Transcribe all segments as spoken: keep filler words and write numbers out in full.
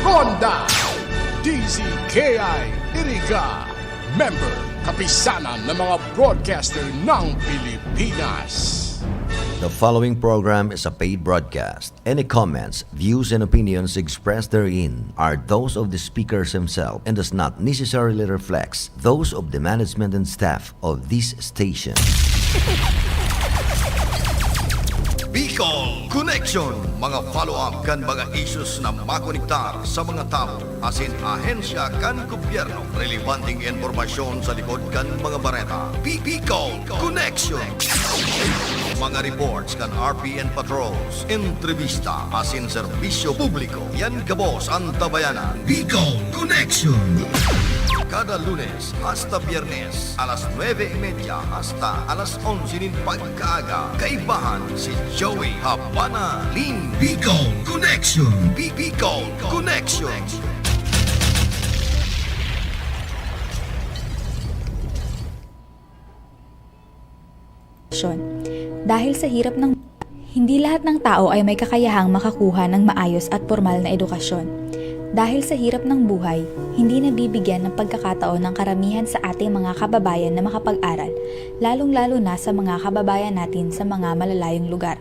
Onda, D Z K I Iriga, member, Kapisanan ng mga Broadcaster ng Pilipinas. The following program is a paid broadcast. Any comments, views, and opinions expressed therein are those of the speakers himself and does not necessarily reflect those of the management and staff of this station. Bicol Connection, mga follow-up kan mga issues na makonektar sa mga tawo asin ahensya kan gobyerno. Relebanteng impormasyon sa likod kan mga bareta. Bi-, Bicol Connection. Mga reports kan R P N patrols, entrevista asin serbisyo publiko. Yan gabos an tabayanan. Bicol Connection. Kada Lunes hasta Biyernes, alas nuebe y media hasta alas onse nin pagkaaga. Kaibahan si Joey Habana Lin. Bicol Connection. Bi-, Bicol Connection. Dahil sa hirap ng, hindi lahat ng tao ay may kakayahang makakuha ng maayos at pormal na edukasyon. Dahil sa hirap ng buhay, hindi nabibigyan ng pagkakataon ng karamihan sa ating mga kababayan na makapag-aral, lalong-lalo na sa mga kababayan natin sa mga malalayong lugar.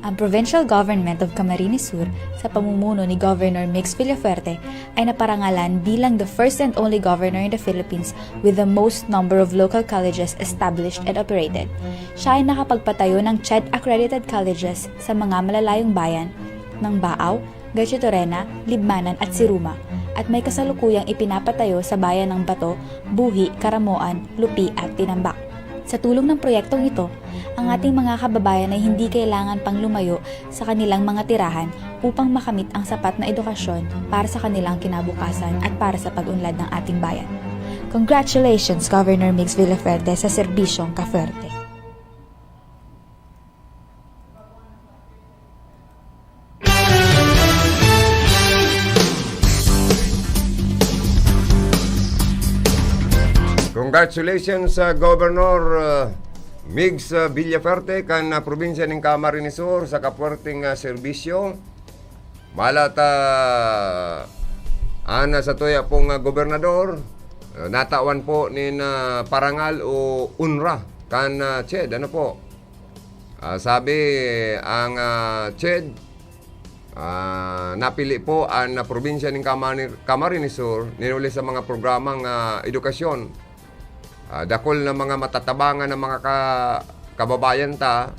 Ang Provincial Government of Camarines Sur, sa pamumuno ni Governor Migz Villafuerte, ay naparangalan bilang the first and only governor in the Philippines with the most number of local colleges established and operated. Siya ay nakapagpatayo ng CHED accredited colleges sa mga malalayong bayan ng Baao, Garchitorena, Libmanan at Siruma, at may kasalukuyang ipinapatayo sa bayan ng Bato, Buhi, Caramoan, Lupi at Tinambac. Sa tulong ng proyektong ito, ang ating mga kababayan ay hindi kailangan pang lumayo sa kanilang mga tirahan upang makamit ang sapat na edukasyon para sa kanilang kinabukasan at para sa pag-unlad ng ating bayan. Congratulations, Governor Migz Villafuerte, sa serbisyong ka-Fuerte. Congratulations sa Governor, uh, Migz, uh, Villafuerte kan, uh, probinsya nin Camarines Sur sa kapuwerteng, uh, serbisyo. Mala ta, uh, an, uh, satuya pong, uh, gobernador, uh, natawan po nin, uh, parangal o unra kan, uh, CHED. Ano po? Ah, sabi, ang, ah, CHED, ah, napili po an, ah, probinsya nin Camari-, Camarines Sur nin huli sa mga programang, ah, edukasyon. Ah, dakul na mga matatabangan na mga ka-, kababayan ta,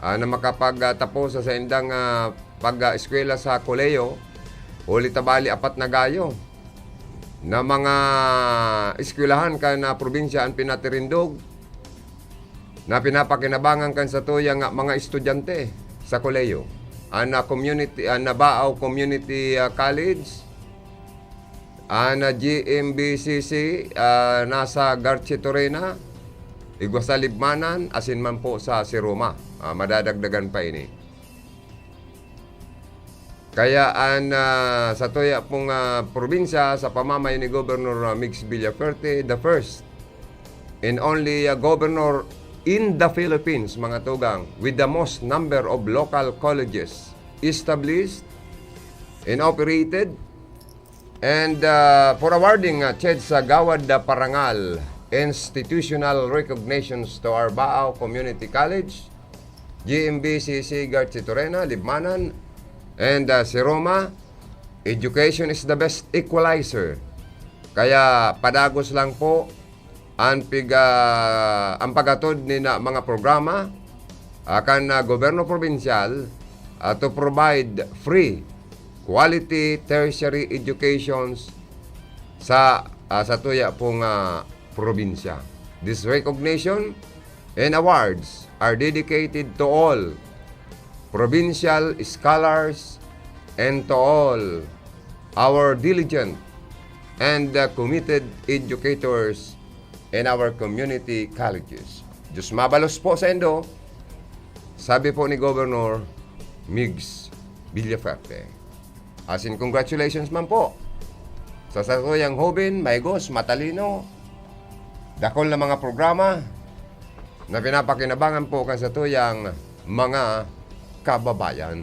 ah, na makapag, ah, tapos sa saindang, ah, pag, ah, eskwela sa kolehiyo, huli ta bali apat na gayo na mga eskwelahan kan, ah, probinsya an pinatirindog. Na pinapakinabangan kan satuyang mga estudyante sa kolehiyo. An, ah, community, an, ah, Baao Community, ah, College, an, ah, G M B C C, ah, nasa Garchitorena, igwa sa Libmanan, asin man po sa Siruma. Ah, madadagdagan pa ini. Kaya an, ah, satuya pong, ah, probinsya sa pamamayo ni Governor, ah, Migz Villafuerte, the first and only, ah, governor in the Philippines, mga tugang, with the most number of local colleges established and operated. And, uh, for awarding, uh, CHED sa Gawad na Parangal, institutional recognitions to our Baao Community College, G M B C C Garchitorena, Libmanan, and, uh, Siroma, education is the best equalizer. Kaya padagos lang po an piga-, an paghatod nin, ah, mga programa, ah, kan, ah, gobyerno probinsyal, ah, to provide free quality tertiary educations sa, ah, satuya pong, ah, probinsya. This recognition and awards are dedicated to all provincial scholars and to all our diligent and, uh, committed educators in our community colleges. Diyos mabalos po saindo, sabi po ni Governor Migz Villafuerte. Asin congratulations man po sa satuyang hoben, mahigos, matalino, dakul na mga programa na pinapakinabangan po kan satuyang mga kababayan.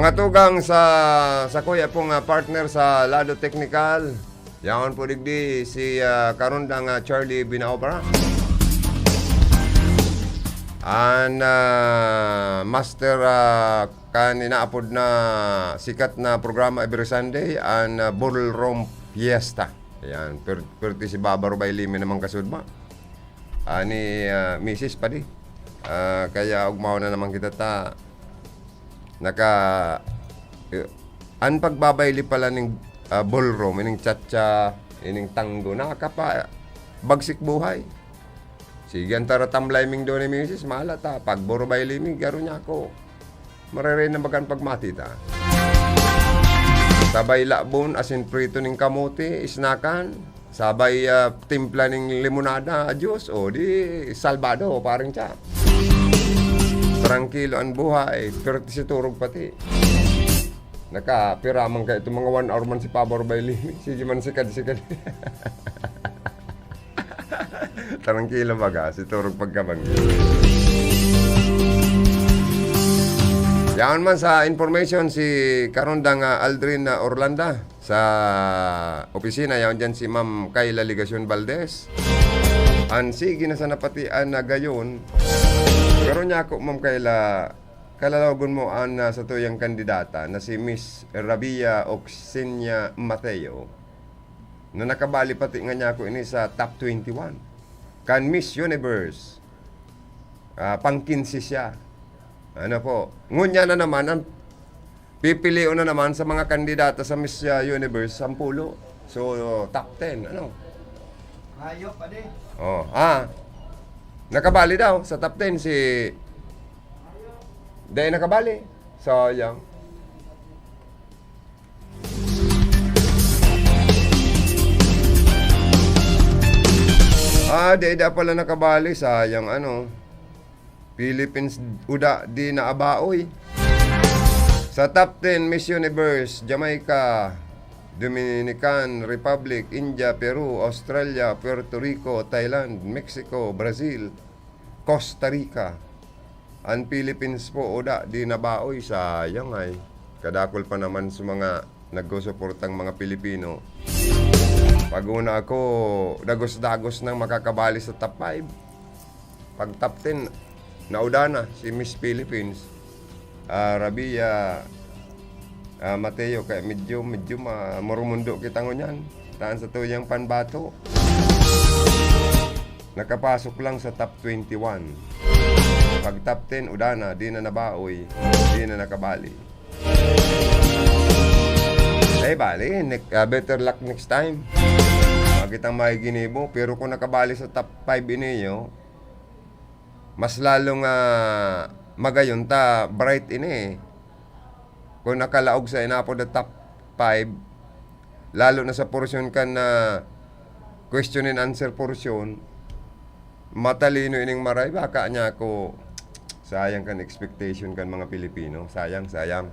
Katugang sa, sa kuya pong, ah, partner sa lado teknikal. Yaon po digdi si, ah, Karundang, ah, Charlie Binaobra. An, ah, master, ah, kan inaapod na sikat na programa every Sunday, an, ah, Ballroom Fiesta. Ayan, per-, perti si Baba Rubay Limi naman kasudma. Ani, ah, misis pa di. Ah, kaya ugmaw na naman kita ta naka, eh, an pagbabayli pala ning, ah, ballroom, ining cha-cha, ining tango, nakakapabagsik buhay. Sige, an taratamlay ming doon ni misis, mahala ta. Pag Baba Rubay Limi, garo niya ako. Marere na bagan pagmati ta. Sabay labon, asin prito ning kamote, isnakan. Sabay, ah, timpla ning limonada, juice, o di salbado, paring cha. Trangkilo an buhay, pero si turog pati. Nakapira man kayo itong mga one hour man si Pabor Bailey. Sige man sikad-sikad. Trangkilo baga, si turog pagkabanggi. Yaon man sa information, si Karundang, ah, Aldrin, ah, Orlanda. Sa opisina, yaon dyan si Ma'am Kayla Legacion Valdez. An sige na sana pati an nagayon. Pero niya ako, Ma'am Kayla, kalalawagon mo an, ah, satuyang kandidata na si Miss Rabia Oxenia Mateo, na nakabali pati nga niya ako ini sa top twenty-one kan Miss Universe, ah, pang-kinse siya. Ano po? Ngunyan na naman, ang pipilion na naman sa mga kandidata sa Miss, ah, Universe, sampulo. So, top ten, ano? Hayop, ade. Oh, ah. Nakabali daw sa top ten si... Dahil nakabali. Sayang. Ah, dahil da pala nakabali. Sayang, ano. Philippines uda di naabaoy. Sa top ten, Miss Universe, Jamaica, Dominican Republic, India, Peru, Australia, Puerto Rico, Thailand, Mexico, Brazil, Costa Rica. An Philippines po, uda di nabaoy, sayang ay. Kadakul pa naman sa mga nagsusuportang mga Pilipino. Pag-una ako, dagos-dagos nang makakabali sa top five. Pag top ten, nauda na si Miss Philippines. Ah, Rabia, ah, Mateo, kaya medyo, medyo ma-, marumundo kita ngunyan. Taan sa tuyang panbato. Nakapasok lang sa top twenty-one. Pag top ten, uda na, di na nabaoy, di na nakabali. Eh, bali, nek-, ah, better luck next time. Makitang may ginibo, pero kung nakabali sa top five iniyo, mas lalong, ah, magayon ta, bright ini eh. Kung nakalaog sa inapod na top five, lalo na sa porsyon kan, ah, question and answer porsyon, matalino ining maray, baka niya ako, sayang kan expectation kan mga Pilipino. Sayang, sayang.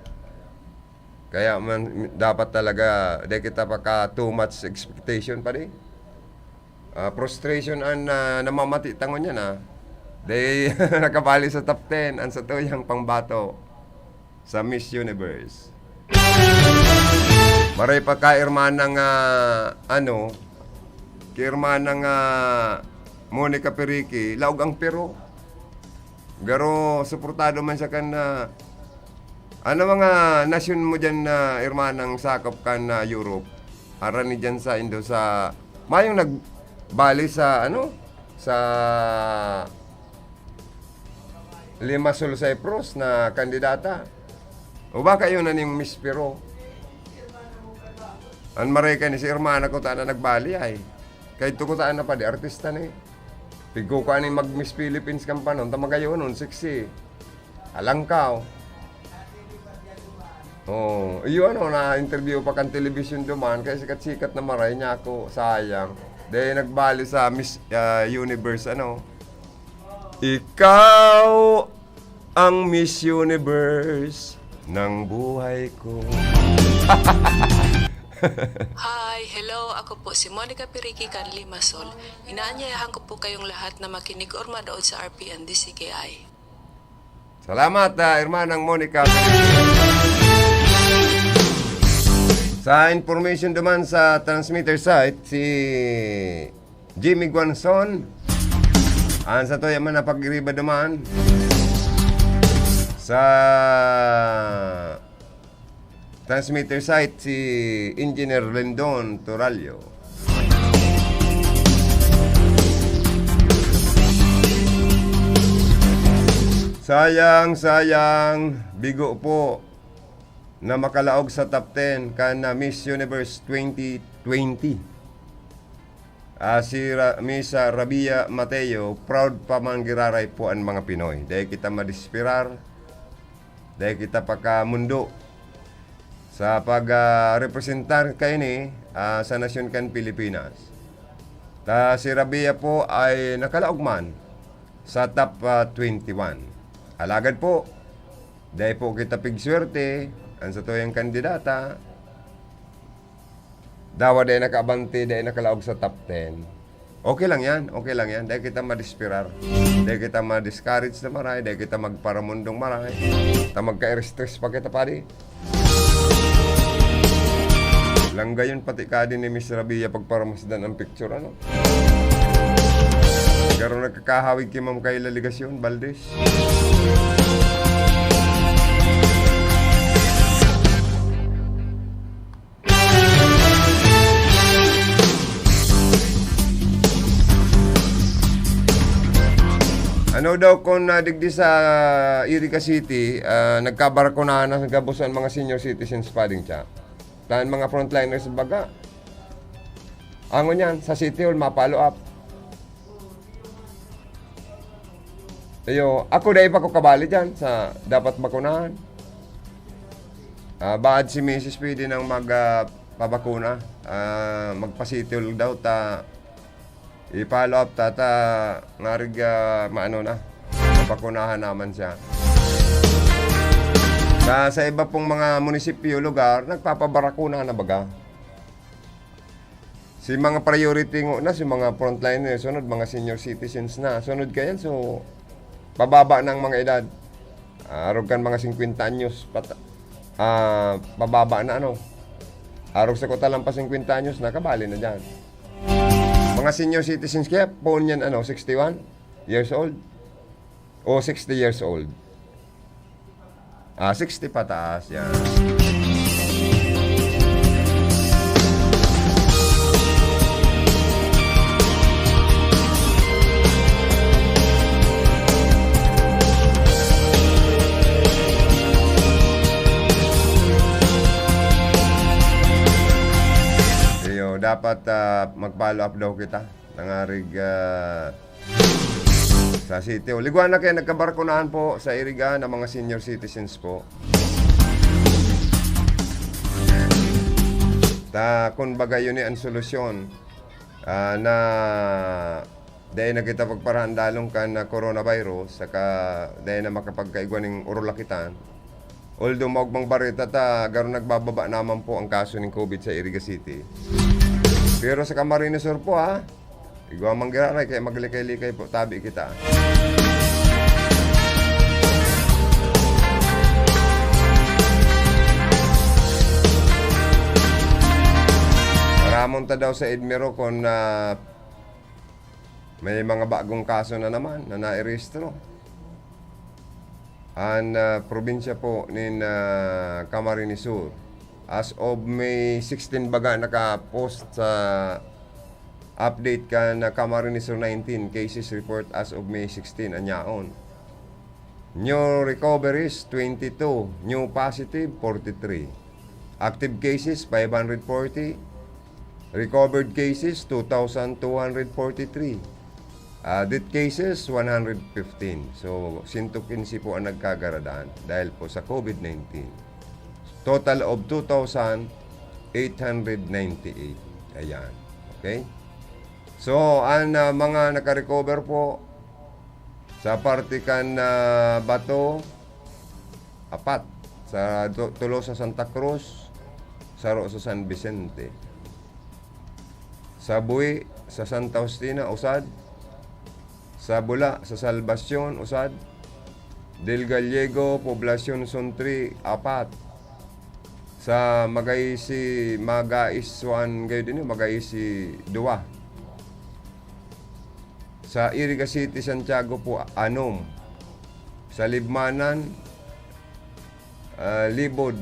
Kaya man, dapat talaga, di kita paka too much expectation pa di. Ah, frustration an, ah, namamati tangon niya na. Di nakabali sa top ten, ang satuyang pangbato sa Miss Universe. Maray pa ka, hermanang, ah, ano, kay hermanang, ah, Monica Perique, laog ang Peru. Garo, suportado man siya kan, ah, ano mga nasyon mo dyan na, hermanang sakop kan, ah, Europe? Arani dyan sa Indo, sa, mayong nagbali sa, ano, sa Limassol, Cyprus na kandidata. O baka yun na ning Miss Peru. An maray ka ni si hermana ko ta na nagbali ay. Kay tukutaan na pa di artista ni. Pigko ko ani mag Miss Philippines kan panon, ta magayonon, sexy. Alangkaw. Oh, iyo ano, na-interview pa kan telebisyon duman, kaya sikat-sikat na maray niya ako, sayang. Dahil nagbali sa Miss, ah, Universe, ano. Ikaw ang Miss Universe ng buhay ko. Hi, hello, ako po si Monica Perique kan Limassol. Inaanyayahan ko po kayong lahat na makinig or manood sa R P N D C K I. Salamat, ah, Hermanang Monica. Sa information duman sa transmitter site, si Jimmy Guanzon. An satuya man na pag-iriba duman sa transmitter site, si Engineer Lindon Torallo. Sayang, sayang, bigo po na makalaog sa top ten kan, ah, Miss Universe twenty twenty. Ah, si Ra-, Miss, ah, Rabia Mateo, proud pa man giraray po an mga Pinoy. Dai kita madesperar, dai kita pakamundo sa pag, ah, representar kaini, ah, sa nasyon kan Pilipinas. Ta si Rabia po ay nakalaog man sa top, ah, twenty-one. Alagad po, dai po kita pigswerte, an satuyang kandidata, dawa dai nakaabante, dai nakalaog sa top ten. Okay lang yan, okay lang yan. Dai kita madesperar. Dai kita ma-discourage na maray, dai kita magparamundong maray. Ta magka-stress pa kita, padi. Langgayon pati kadi ni Miss Rabia pagparamasdan ang picture, ano? Pero nagkakahawig ki Ma'am Kayla Legacion Valdez. Ano daw kung, ah, digdi sa Iriga City, ah, nagkabarakunahan na gabos ang mga senior citizens, pading siya? Tan mga frontliners baga. Angon yan, sa City Hall, ma-follow up. Iyo, ako dai pa ko kabali dyan sa dapat bakunahan. Ah, baad si misis pwede nang mag, ah, pabakuna. Ah, magpa-City Hall daw ta i-follow up ta, ta ngarig, ah, maano na, mabakunahan naman siya. Sa, sa iba pong mga munisipyo, lugar, nagpapabarakuna na baga. Si mga priority ngo na, si mga frontliner, sunod, mga senior citizens na. Sunod kayan, so, pababa na ang mga edad. Ah, arog kan mga singkwenta anyos, pat-, ah, pababa na, ano. Arog sa kutalang pa singkwenta anyos, nakabali na dyan. Mga senior citizens kaya, poon yan, ano, sixty-one years old o sixty years old. Ah, sixty pataas yan. Iyo, dapat, ah, mag-follow up daw kita. Nangarig, ah, sa City Hall. Igwa na kaya nagkabarkunahan po sa Iriga na mga senior citizens po. Ta, kun baga yun eh, ang solusyon, ah, na dai na kita pagparahandalon kan, ah, coronavirus, saka dai na makapagkaigwa ning urulakitan. Although maogmang bareta ta, garo nagbababa naman po ang kaso ning COVID sa Iriga City. Pero sa Camarines Sur po, ha, igwa man giraray, kaya maglikay-likay po, tabi kita. Paramon ta daw sa Edmiro kung, ah, may mga bagong kaso na naman na nairehistro. An, ah, probinsya po nin, ah, Camarines Sur. As of May sixteen baga naka-post sa update kan Camarines Sur nineteen cases report as of May sixteen, an yaon. New recoveries, twenty-two. New positive, forty-three. Active cases, five hundred forty. Recovered cases, two thousand two hundred forty-three. Ah, death cases, one hundred fifteen. So, sento quince po ang nagkagaradan dahil po sa COVID nineteen. Total of two thousand eight hundred ninety-eight. Ayan. Okay? So, ang, ah, mga nakarecover po sa parte kan, ah, Bato, apat. Sa do-, tulo sa Santa Cruz, saro sa San Vicente. Sa Bui, sa Santa Justina, usad. Sa Bula, sa Salvacion, usad. Del Gallego, Poblacion Suntri, apat. Sa Magaisi, Magaiswan gayod ini, Magaisi dua. Sa Iriga City, Santiago po, anom. Sa Libmanan, ah, Libod,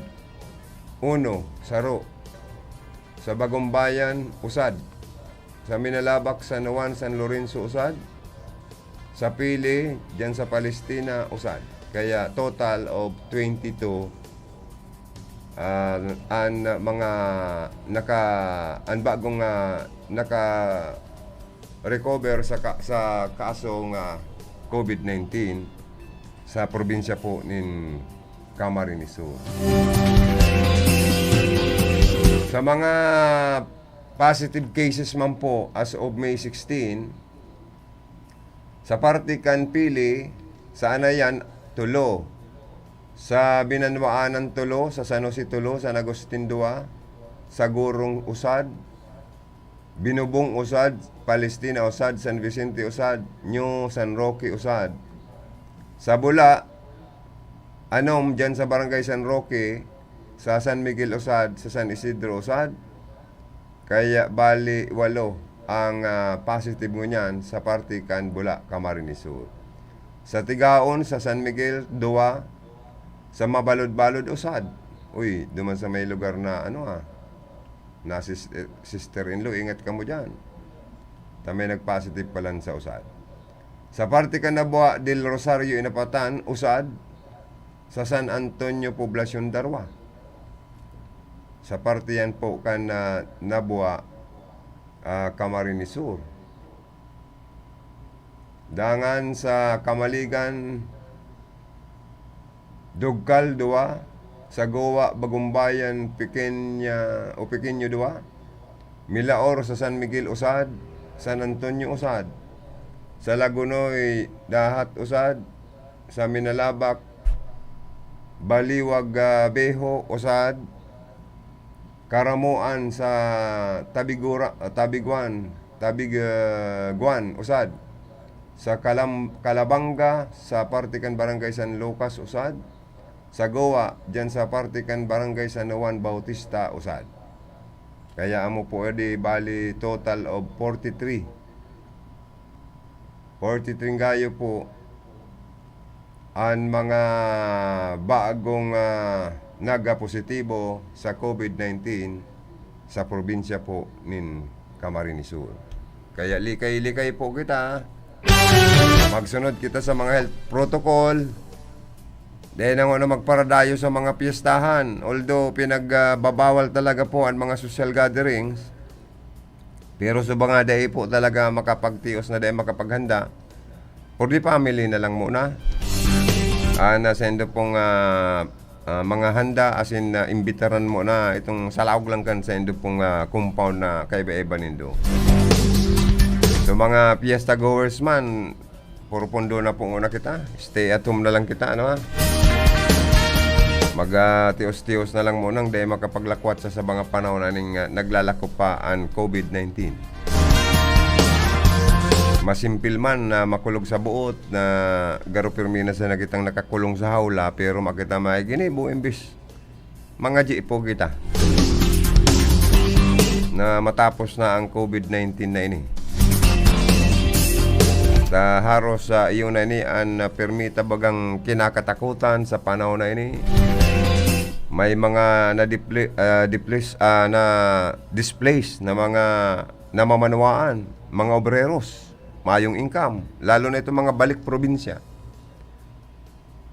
uno, saro. Sa Bagumbayan, usad. Sa Minalabac, San Juan, San Lorenzo, usad. Sa Pili, diyan sa Palestina, usad. Kaya total of twenty-two, ah, an mga naka-, an bagong, ah, naka-recover sa ka-, sa kaso nga COVID nineteen sa probinsya po nin Camarines Sur. Sa mga positive cases man po as of May sixteen, sa parte kan Pili, sa Anayan, tulo. Sa Binanwaanan, tulo. Sa San Jose, tulo. San Agustin, dua. Sa Gurong, usad. Binubong, usad. Palestina, usad. San Vicente, usad. New San Roque, usad. Sa Bula, anom, dyan sa Barangay San Roque, sa San Miguel, usad. Sa San Isidro, usad. Kaya bali walo ang, ah, positive ngunyan sa parte kan Bula, Camarines Sur. Sa Tigaon, sa San Miguel, duwa. Sa Mabalod-balod, usad. Uy, duman sa may lugar na, ano, ah, na sis-, eh, sister-in-law, ingat kamo diyan. Ta may nag-positive pa lang sa usad. Sa parte kan Nabua del Rosario, Inapatan, usad. Sa San Antonio, Poblacion, darwa. Sa parte yan po kan, ah, Nabua, ah, Camarines Sur. Dangan sa Camaligan, Dugcal, duwa. Sa Goa, Bagumbayan, Pequeña, o Pequeño, duwa. Milaor sa San Miguel, usad. San Antonio, usad. Sa Lagonoy, Dahat, usad. Sa Minalabac, Baliwag, ah, Beho, usad. Karamoan sa Tabigura-, ah, Tabiguan, Tabig-, ah, guan, usad. Sa Kalam-, Calabanga, sa parte kan Barangay San Lucas, usad. Sa Goa, diyan sa parte kan Barangay San Juan Bautista, usad. Kaya amo po, edi bali total of forty-three. Forty-three gayo po an mga bagong, ah, nagkapositibo sa COVID nineteen sa probinsya po nin Camarines Sur. Kaya likay-likay po kita. Magsunod kita sa mga health protocol. Dai na ngona magparadayo sa mga piyestahan. Although pinag-, ah, babawal talaga po ang mga social gatherings, pero sa mga dai po talaga makapagtios na dai makapaghanda, for the family na lang muna. Ah, na sa indo pong, ah, ah, mga handa, as in, ah, imbitaran mo na itong sa laog lang kan sa indo pong, ah, compound na kaiba-iba nindo. So, mga fiesta goers man, puro pondo na po muna kita. Stay at home na lang kita, ano, ha? Mag, ah, tios-tios na lang muna, dai makapaglakwat sa, sa mga panahon na ning, ah, naglalako pa an COVID nineteen. Masimpil man na makulog sa buot na garo pirmi na sana kitang nakakulong sa hawla, pero makita may ginibo, imbis mangadyi po kita na matapos na ang COVID nineteen na ini. Sa haros sa iyo na ini, an, ah, pirmi ta bagang kinakatakutan sa panahon na ini. May mga na-depli-, ah, deplis-, ah, na-displace na mga namamanwaan, mga obreros, mayong income, lalo na itong mga balik probinsya.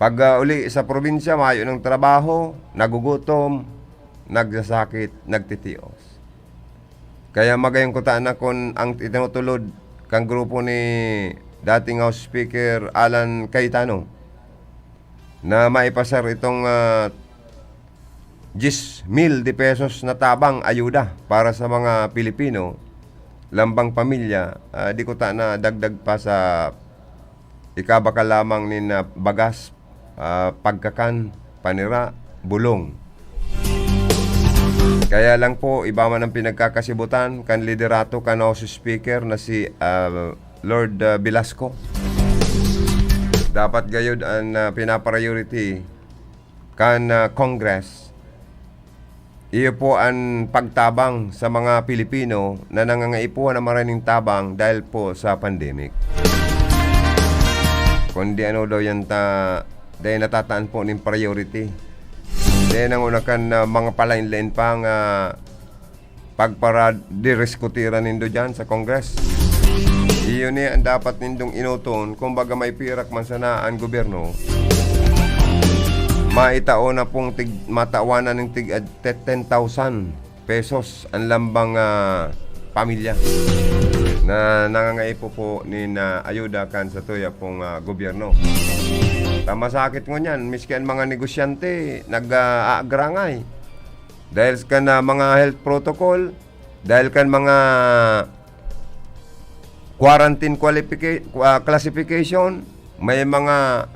Pag, ah, uli sa probinsya, mayo ng trabaho, nagugutom, nagsasakit, nagtitios. Kaya magayong kuta na kun ang itinutulod kang grupo ni dating House Speaker Alan Cayetano na maipasar itong, ah, diyes mil de pesos na tabang ayuda para sa mga Pilipino, lambang pamilya, ah, di kuta na dagdag pa sa ikabakal lamang nin, ah, bagas, ah, pagkakan, panira, bulong. Kaya lang po, iba man ang pinagkakasibutan kan liderato kan House Speaker na si, ah, Lord, ah, Velasco. Dapat gayod an, ah, pinapriority kan, ah, Congress Iyo po an pagtabang sa mga Pilipino na nangangaipuhan na maray nin tabang dahil po sa pandemic. Kundi ano daw yan ta, dahil natataan po nin priority. Dahil nanguna kan, ah, mga palain-lain pa nga pagparadiriskutiran nindo dyan sa Congress. Iyo ni ang dapat nindong inoton, kumbaga may pirak man sana an gobyerno, maitao na pong tig-, matawan na ning tig-, ah, te-, ten thousand pesos an lambang, ah, pamilya na nangangaipo po nin, ah, ayuda kan sa tuya pong, ah, gobyerno. Ta masakit ngunyan, miski an mga negosyante nag, ah, aagrangay. Dahil kan, ah, mga health protocol, dahil kan mga quarantine qualifica-, ah, classification, may mga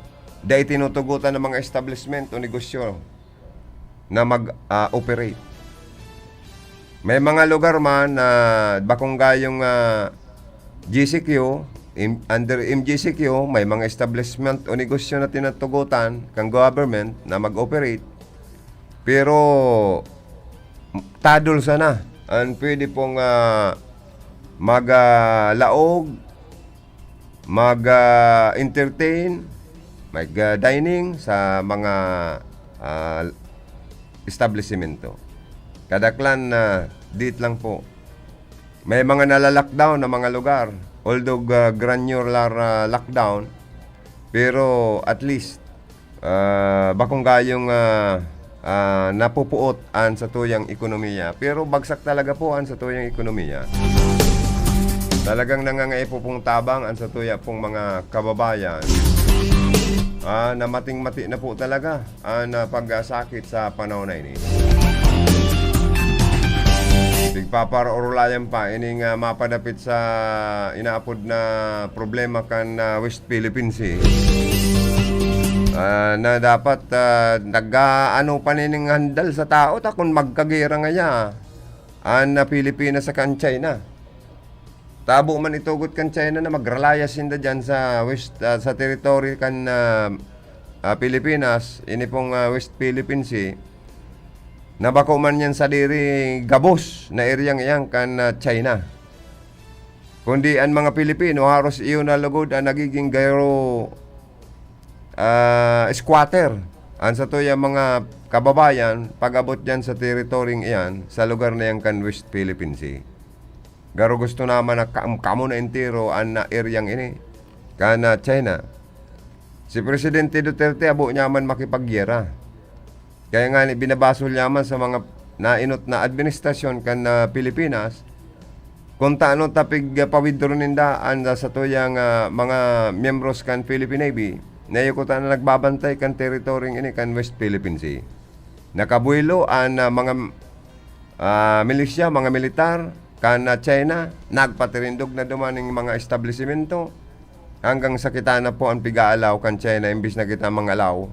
dai tinutugutan ng mga establishment o negosyo na mag, ah, operate. May mga lugar man na bakong gayong, ah, G C Q, im-, under M G C Q, may mga establishment o negosyo na tinutugutan kan government na mag-operate. Pero tadol sana an pwede pong, ah, mag, ah, laog, mag, ah, entertain, mag, ah, dining sa mga, ah, establisimento. Kadaklan na dit lang po. May mga nala-lockdown na mga lugar. Although, ah, granular, ah, lockdown, pero at least, ah, bakong gayong, ah, ah, napupuot an satuyang ekonomiya. Pero bagsak talaga po an satuyang ekonomiya. Talagang nangangaipo pong tabang an satuya pong mga kababayan, ah, na mating-mati na po talaga an, ah, pagsakit sa panahon na ini. Pigpaparorulayan pa ining, ah, mapadapit sa inaapod na problema kan, ah, West Philippine Sea, ah, na dapat, ah, nag-aano pa nining handal sa tao ta kun magkagera ngaya an, ah, Pilipinas saka an China. Tabo man itugot kan China na magralaya sinda diyan sa west, ah, sa territory kan, ah, ah, Pilipinas, ini pong, ah, West Philippine Sea, na bako man yan sadiri gabos na eryang iyan kan, ah, China. Kundi an mga Pilipino, haros iyo na lugod an nagiging garo, ah, squatter. An satuyang mga kababayan, pag-abot diyan sa teritoryong iyan, sa lugar na yan kan West Philippine Sea. Garo gusto naman na ka-, kamo na entero an na eryang ini, kan, ah, China. Si Presidente Duterte, abo niya man makipaggera. Kaya nga ni, binabasol niya man sa mga nainot na administrasyon kan, ah, Pilipinas, kung taano ta pig-, pa-withdraw ninda an, ah, satuyang, ah, mga miyembros kan Philippine Navy, na iyo kuta na nagbabantay kan teritoryong ini kan West Philippine Sea. Nakabuelo an, ah, mga ah, milisya, mga militar kan, ah, China, nagpatirindog na duman ning mga establisimento, hanggang sa kita na po an pig-aalaw kan China imbis na kita mangalaw.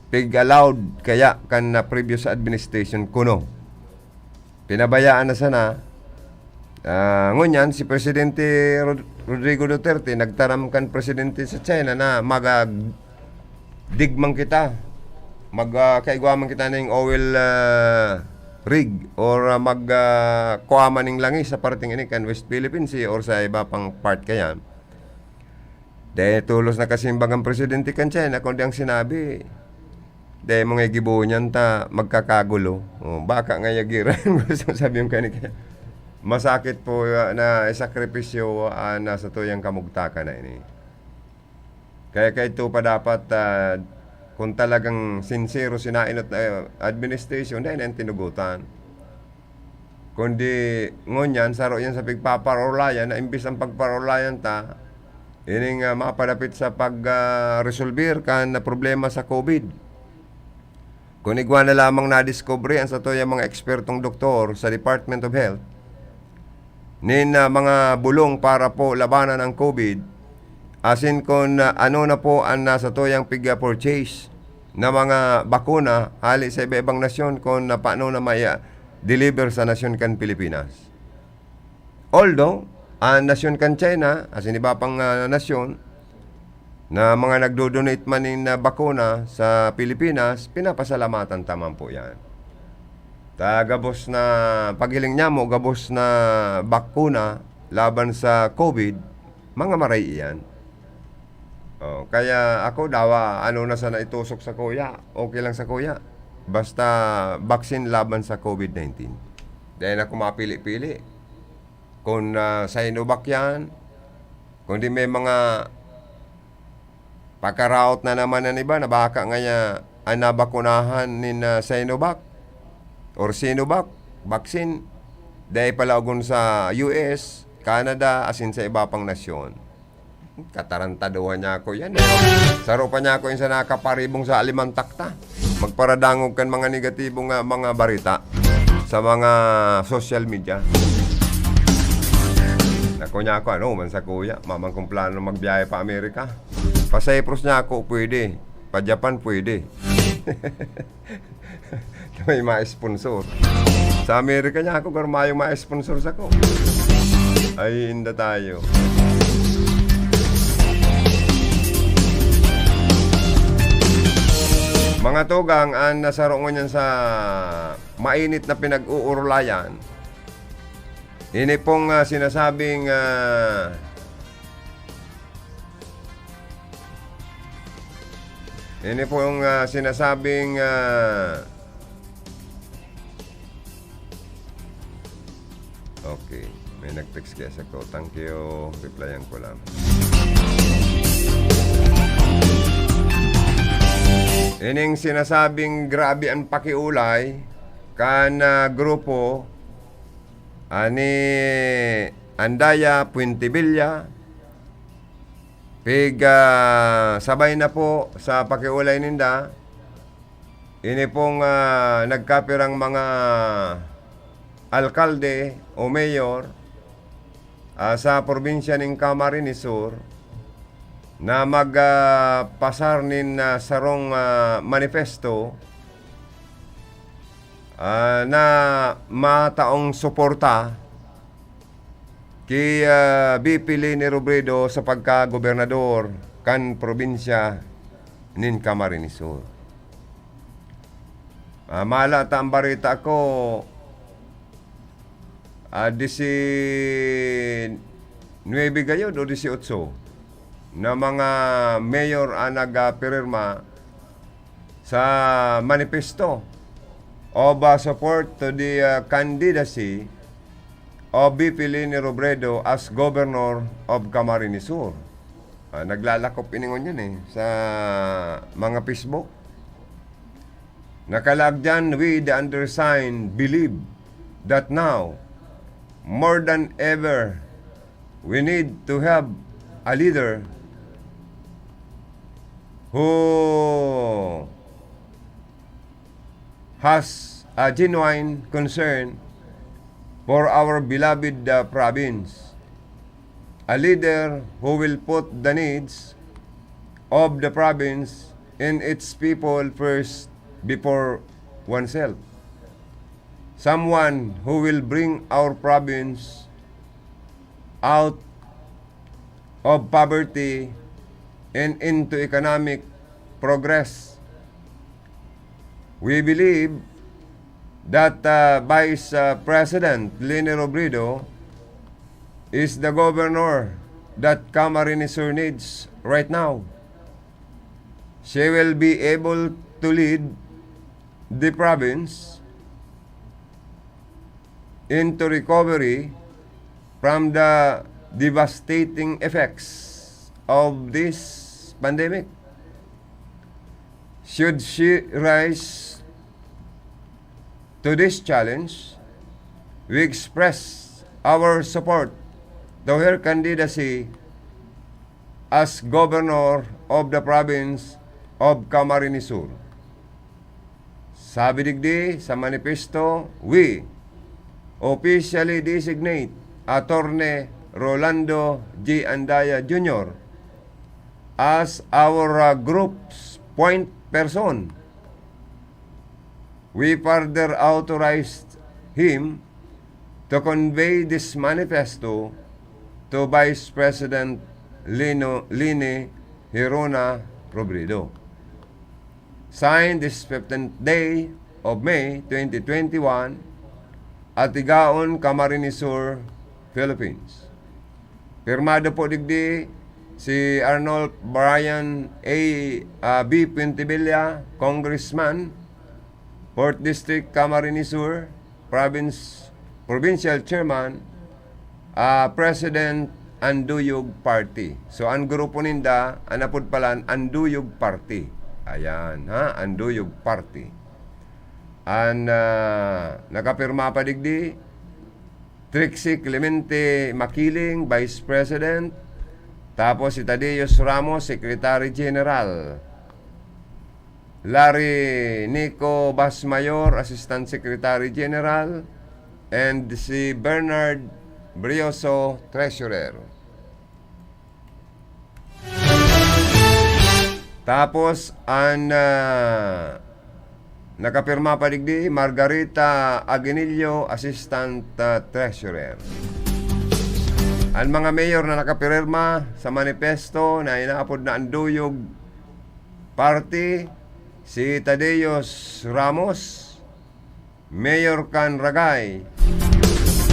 Pig-allowed kaya kan, ah, previous administration kuno. Pinabayaan na sana. Ah, ngunyan, si Presidente Rod-, Rodrigo Duterte nagtaram kan presidente sa China na maga-, digman kita, mag, ah, kaigwa man kita ning oil, ah, rig or, ah, mag, ah, kuha man ning langis sa parteng ini kan West Philippine Sea or sa iba pang part kayan. Dai tolos nakasimbag an presidente kan China, kundi ang sinabi, "Dai mo nga igibo niyan ta magkakagulo." Oh, baka nga yagira ang gusto sabi yung kani kaya. Masakit po, ah, na isakripisyo, ah, na sa tuyang kamugtakan na ini. Kaya kaidto pa dapat, ah, kung talagang sincero, sinainot na, ah, administration, dai na yan tinugutan. Kundi ngunyan, saro yan sa pigpaparulayan na imbis ang pagparulayan ta, ining, ah, mapadapit sa pag, ah, resolver kan na problema sa COVID. Kun igwa na lamang nadiskubre an satuyang mga ekspertong doktor sa Department of Health, nin, ah, mga bulong para po labanan ang COVID, asin kun, ah, ano na po an, ah, satuyang pig-, ah, purchase na mga bakuna hali sa iba-ibang nasyon kun, ah, paano na mai-, ah, deliver sa nasyon kan Pilipinas. Although, an nasyon kan China, asin iba pang, ah, nasyon, na mga nagdo-donate man nin, ah, bakuna sa Pilipinas, pinapasalamatan ta man po yan. Ta gabos na, paghiling niya mo, gabos na bakuna laban sa COVID, mga maray iyan. Oh, kaya ako dawa, ano na sana itusok sa kuya, okay lang sa kuya. Basta vaccine laban sa COVID nineteen. Dahil ako mapili-pili. Kung, ah, Sinovac yan, kundi may mga pagkaraot na naman ng iba na baka ngaya an nabakunahan nin, ah, Sinovac or Sinovac vaccine, dai palaogon sa U S, Canada, asin sa iba pang nasyon. Katarantaduhan niya ako yan, eh. Saro pa niya ako yung sa nakaparibong sa alimang takta. Magparadangog kan mga negatibong, ah, mga barita sa mga social media. Naku niya ako, ano man sa kuya, mamang kung plano magbiyahe pa Amerika. Pa Cyprus niya ako, pwede. Pa Japan, pwede. May mga sponsor. Sa Amerika niya ako, pero mayong mga sponsor sa ko. Ay, inda tayo. Mga tugang, ang nasaro ngunyan sa mainit na pinag-uurulayan, ini pong, ah, sinasabing, ah, ini pong, ah, sinasabing, ah, okay. May nag-text kaya sa ko. Thank you. Replyan ko lang. Ining sinasabing grabe ang pakiulay kan, ah, grupo ani Andaya Puentevilla, pig, ah, sabay na po sa pakiulay ninda, ini pong, ah, nagkapirang mga alkalde o mayor, ah, sa probinsya nin Camarines Sur na mag, ah, pasar nin, ah, sarong, ah, manifesto, ah, na mataong suporta ki, ah, V P Leni Robredo sa pagkagobernador kan probinsya nin Camarines Sur. Ah, mala ta ang barita ko, ah, disinuebe gayod o disiotso na mga mayor ang nagpirma sa manifesto of, ah, support to the, ah, candidacy of V P Leni Robredo as Governor of Camarines Sur. Ah, naglalakop ini ngunyan, eh, sa mga Facebook. Nakalaag diyan, we, the undersigned, believe that now, more than ever, we need to have a leader who has a genuine concern for our beloved, uh, province. A leader who will put the needs of the province and its people first before oneself. Someone who will bring our province out of poverty and into economic progress. We believe that, uh, Vice, uh, President Leni Robredo is the governor that Camarines Sur needs right now. She will be able to lead the province into recovery from the devastating effects of this pandemic. Should she rise to this challenge, we express our support to her candidacy as governor of the province of Camarines Sur. Sabi digdi sa manifesto, we officially designate Attorney Rolando G. Andaya Junior as our, uh, group's point person. We further authorized him to convey this manifesto to Vice President Lino, Leni Hirona Robredo. Signed this fifteenth day of May twenty twenty-one, Atigaon, Camarines Sur, Philippines. Pirmado po digdi si Arnolf Brian A, ah, B Puentevilla, Congressman, Fourth District, Camarines Sur, Province, Provincial Chairman, ah, President, Anduyog Party. So, ang grupo ninda, ang apod palan, Anduyog Party. Ayan, ha? Anduyog Party. Ang, ah, nakapirma pa digdi, Trixie Clemente Makiling, Vice President. Tapos si Tadeus Ramos, Secretary General. Larry Nico Basmayor, Assistant Secretary General. And si Bernard Brioso, Treasurer. Tapos, ang, ah, nakapirma pa digdi, Margarita Aguinillo, Assistant, ah, Treasurer. Ang mga mayor na nakapirma sa manifesto na inaapod na Anduyog Party, si Tadeus Ramos, Mayor kan Ragay,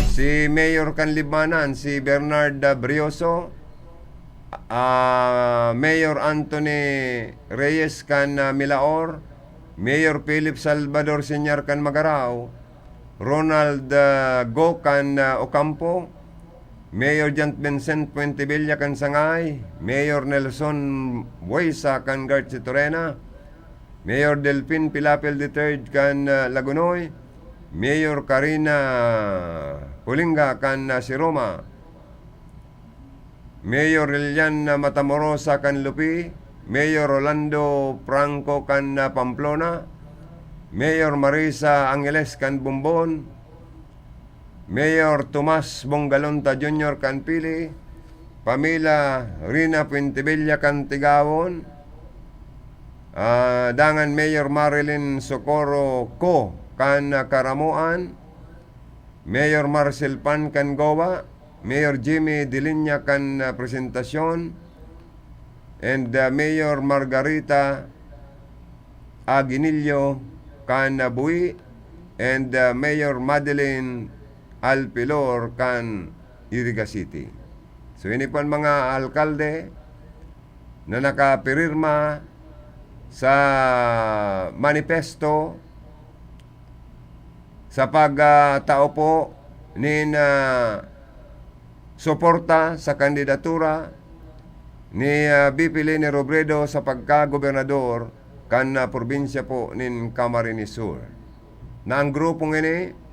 si Mayor kan Libmanan, si Bernard, ah, Brioso, ah, Mayor Anthony Reyes kan, ah, Milaor, Mayor Philip Salvador Senior kan Magarao, Ronald, ah, Go kan, ah, Ocampo, Mayor John Vincent Puentevilla kan Sangay, Mayor Nelson Buesa kan Garchitorena, Mayor Delfin Pilapil the third kan, ah, Lagonoy, Mayor Karina Pulinga kan, ah, Siroma, Mayor Lilian, ah, Matamorosa kan Lupi, Mayor Rolando Franco kan, ah, Pamplona, Mayor Marisa Angeles kan Bombon, Mayor Tomas Bongalonta Junior kan Pili, Pamela Rina Puentevilla kan Tigawon, ah, dangan Mayor Marilyn Socorro Co kan, ah, Caramoan, Mayor Marcel Pan kan Goa, Mayor Jimmy Delinya kan, ah, Presentacion, and, ah, Mayor Margarita Aguinillo kan, ah, Bui, and, ah, Mayor Madeline Alpilor kan Iriga City. So, ini po ang mga alkalde na nakapirirma sa manifesto sa pag, ah, tao po nin, ah, suporta sa kandidatura ni, ah, V P Leni Robredo sa pagkagobernador kan, ah, probinsya po nin Camarines Sur. Na ang grupong ini,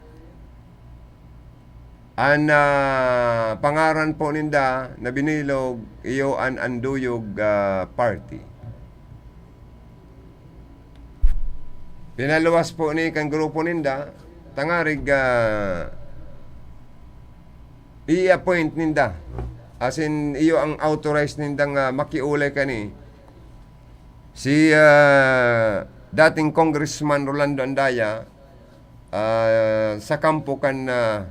an, ah, pangaran po ninda na binilog, iyo an Anduyog, ah, Party. Pinaluwas po ni kan grupo ninda, tangarig, ah, i-appoint ninda. As in, iyo ang authorized nindang, ah, makiulay kani. Si, ah, dating Congressman Rolando Andaya, ah, sa kampo kan, ah,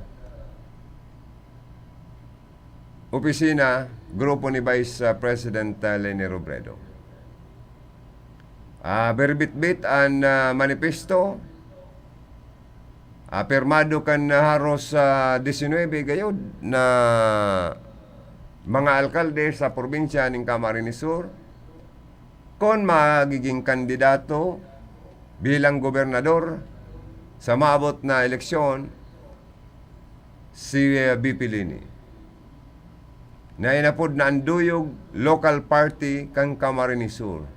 opisina, grupo ni Vice, ah, President, ah, Leni Robredo. Ah, berbitbit an, ah, manifesto. Ah, pirmado kan, ah, haros, ah, disinwebe gayod na mga alkalde sa probinsya nin Camarines Sur. Kon magiging kandidato bilang gobernador sa maabot na eleksyon, si, eh, V P Leni, na inapod na Anduyog Local Party kan Camarines Sur,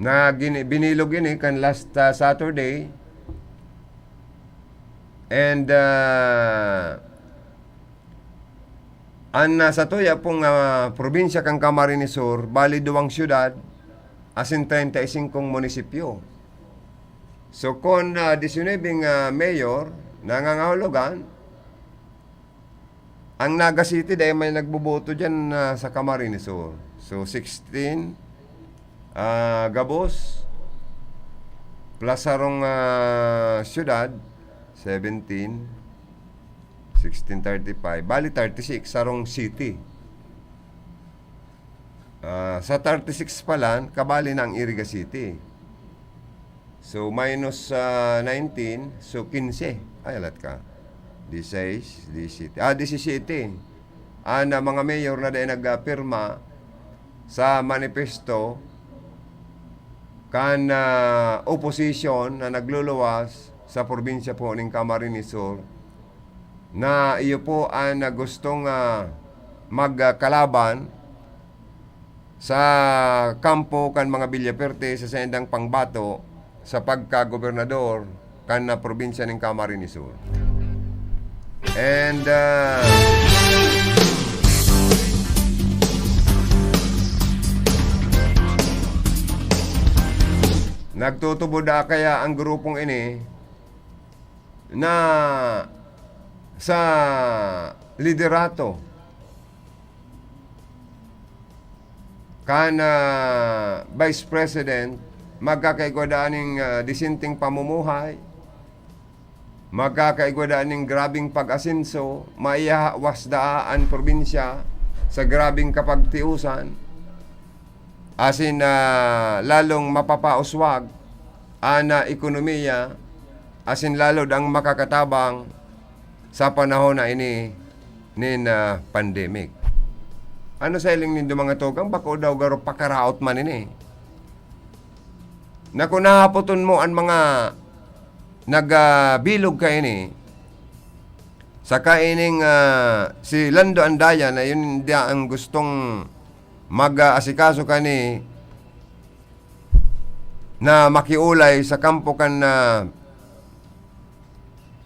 na gini-, binilog ini kan last, ah, Saturday. And, ah, an, ah, satuya pong, ah, probinsya kan Camarines Sur, bali duwang syudad, asin treinta y cinco munisipyo. So, kun, ah, disinwebeng, ah, mayor, nangangahulugan, ang Naga City, dahil may nagboboto dyan, ah, sa Camarines Sur. So, sixteen, ah, gabos, plus sarong, ah, syudad, seventeen, sixteen, thirty-five, bali thirty-six, sarong city. Ah, sa thirty-six pa lang, kabali na ang Iriga City. So, minus, ah, nineteen, so quince. Ay, alat ka. Disais, disete. Ah, disisete. An, ah, mga mayor na dai nagpirma sa manifesto kan, ah, oposisyon na nagluluwas sa probinsya po ning Camarines Sur, na iyo po an, ah, gustong, ah, magkalaban sa kampo kan mga Villaferte sa saindang pangbato sa pagkagobernador kan, ah, probinsya nin Camarines Sur. And, ah, nagtutubod na kaya ang grupong ini na sa liderato kan, ah, Vice President, magkakaigwa daa ning, ah, disenteng pamumuhay, magkakaigwa daa ning grabeng pag-asenso, maihawas daa an probinsya sa grabeng kapagtiusan, asin, ah, lalong mapapauswag an, ah, ekonomiya, asin lalo daang makakatabang sa panahon na ini nin, ah, pandemic. Ano sa hiling nindo, mga tugang? Bako daw garo pakaraot man ini. Na kung nahapoton mo an mga nagabilog kaini, saka ining, ah, si Lando Andaya na yun dia ang gustong mag-aasikaso kani na makiulay sa kampo kan, ah,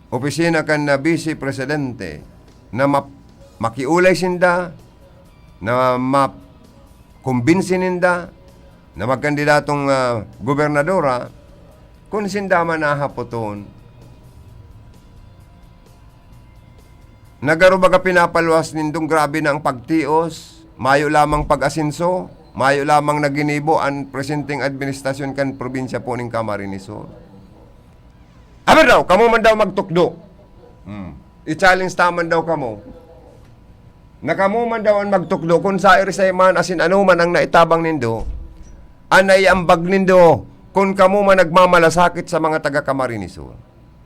opisina kan, ah, Vice Presidente na map-, makiulay sinda, na makumbinsi ninda na magkandidatong, ah, gobernadora, kun sinda man nahapoton. Na garo baga pinapaluwas nindong grabe na ang pagtios, mayo lamang pag-asenso, mayo lamang na ginibo an presenteng administrasyon kan probinsya po nin Camarines Sur. Aber daw, kamo man daw magtukdo. Hmm. I-challenge ta man daw kamo. Na kamo man daw an magtukdo kun sa irisay man asin ano man ang naitabang nindo, an naiambag nindo kun kamo man nagmamalasakit sa mga taga Camarines Sur.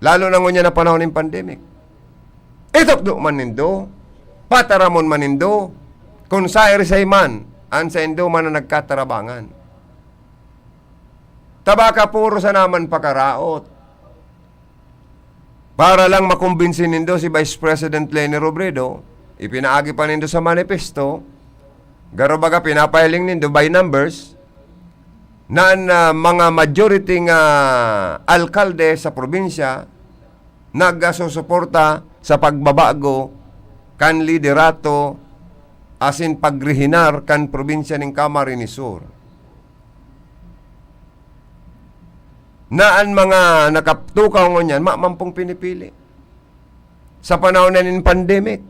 Lalo na ngunyan na panahon nin pandemic. Itukdo man nindo, pataramon man nindo, kun sa irisay man an saindo man na nagkatarabangan. Ta baka puro sana man pakaraot. Para lang makumbinsi nindo si Vice President Leni Robredo, ipinaagi pa nindo sa manifesto, garo baga pinapahiling nindo by numbers, na an, ah, mga majority nga alkalde sa probinsya nagasusuporta sa pagbabago kan liderato asin pagrehinar kan probinsya nin Camarines Sur. Na an mga nakatukaw ngunyan, ma-, mampong pinipili. Sa panahon na nin pandemic,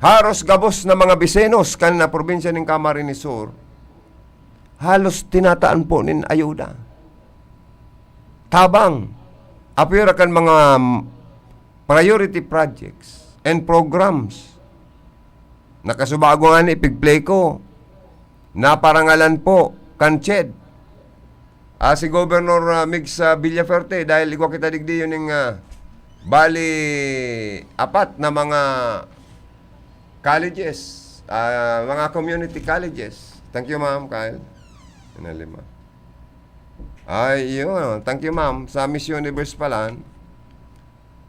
haros gabos na mga bisenos kan na probinsya nin Camarines Sur, halos tinataan po nin ayuda. Tabang, apwera kan mga, mm, priority projects and programs. Nakasubago nga ni pig-play ko, naparangalan po kan CHED. Ah, si Governor, ah, Migs, ah, Villafuerte, dahil igwa kita digdi yun yung, ah, bali apat na mga colleges, ah, mga community colleges. Thank you, Ma'am Kyle. Yun ang lima. Ay, yun. Thank you, Ma'am. Sa Miss Universe pala,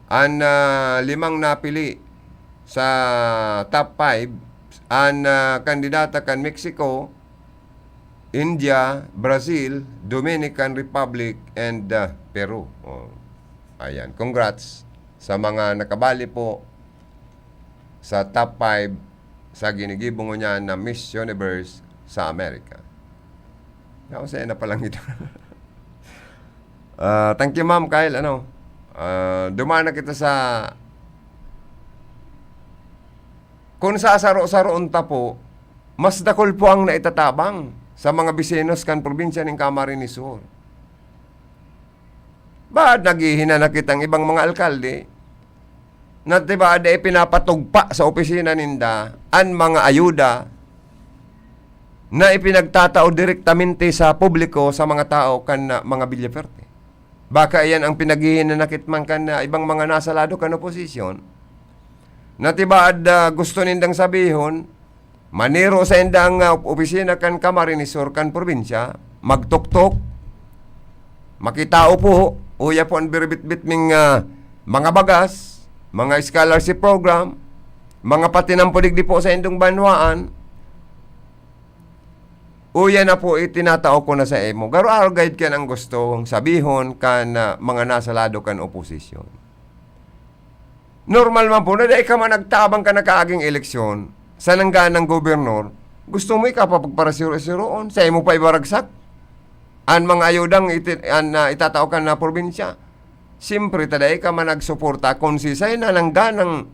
an, ah, limang napili sa top five, an, ah, kandidata kan Mexico, India, Brazil, Dominican Republic, and, ah, Peru. Oh, ayan. Congrats sa mga nakabali po sa top five sa ginigibo ngunyan na Miss Universe sa America. Ako sa na palang ito. Ah, thank you, Ma'am Kyle. Ano, ah, duman na kita sa, kung sasaro-saroon ta po, mas dakul po ang naitatabang sa mga bisinos kan probinsya nin Camarines Sur. Baad naghihinanakit ang ibang mga alkalde na tibaad ay pinapatugpa sa opisina ninda an mga ayuda na ipinagtatao direktamente sa publiko, sa mga tao kan, ah, mga Villaferte. Baka iyan ang pinaghihinanakit man kan, ah, ibang mga nasa lado kan oposisyon, na tibaad, ah, gusto nindang sabihon, maniro sainda ang, ah, opisina kan Camarines Sur kan probinsya, magtuktok, makitao po, uya po an biribitbit ming, ah, mga bagas, mga scholarship program, mga patinampo digdi po sa indong banwaan, uya na po, itinatao ko na sa imo. Garo arog gayud kan ang gustong sabihon kan, ah, mga nasa lado kan oposisyon. Normal man po na dai ka man nagtabang kan nakaaging eleksyon sa nangganang gobernador, gusto mo ika pa pagparasiro-siroon, sa imo pa ibaragsak an mga ayudang iti-, an, ah, itatao kan na probinsya. Siyempre, ta dai ka man nagsuporta kun sisay na nangganang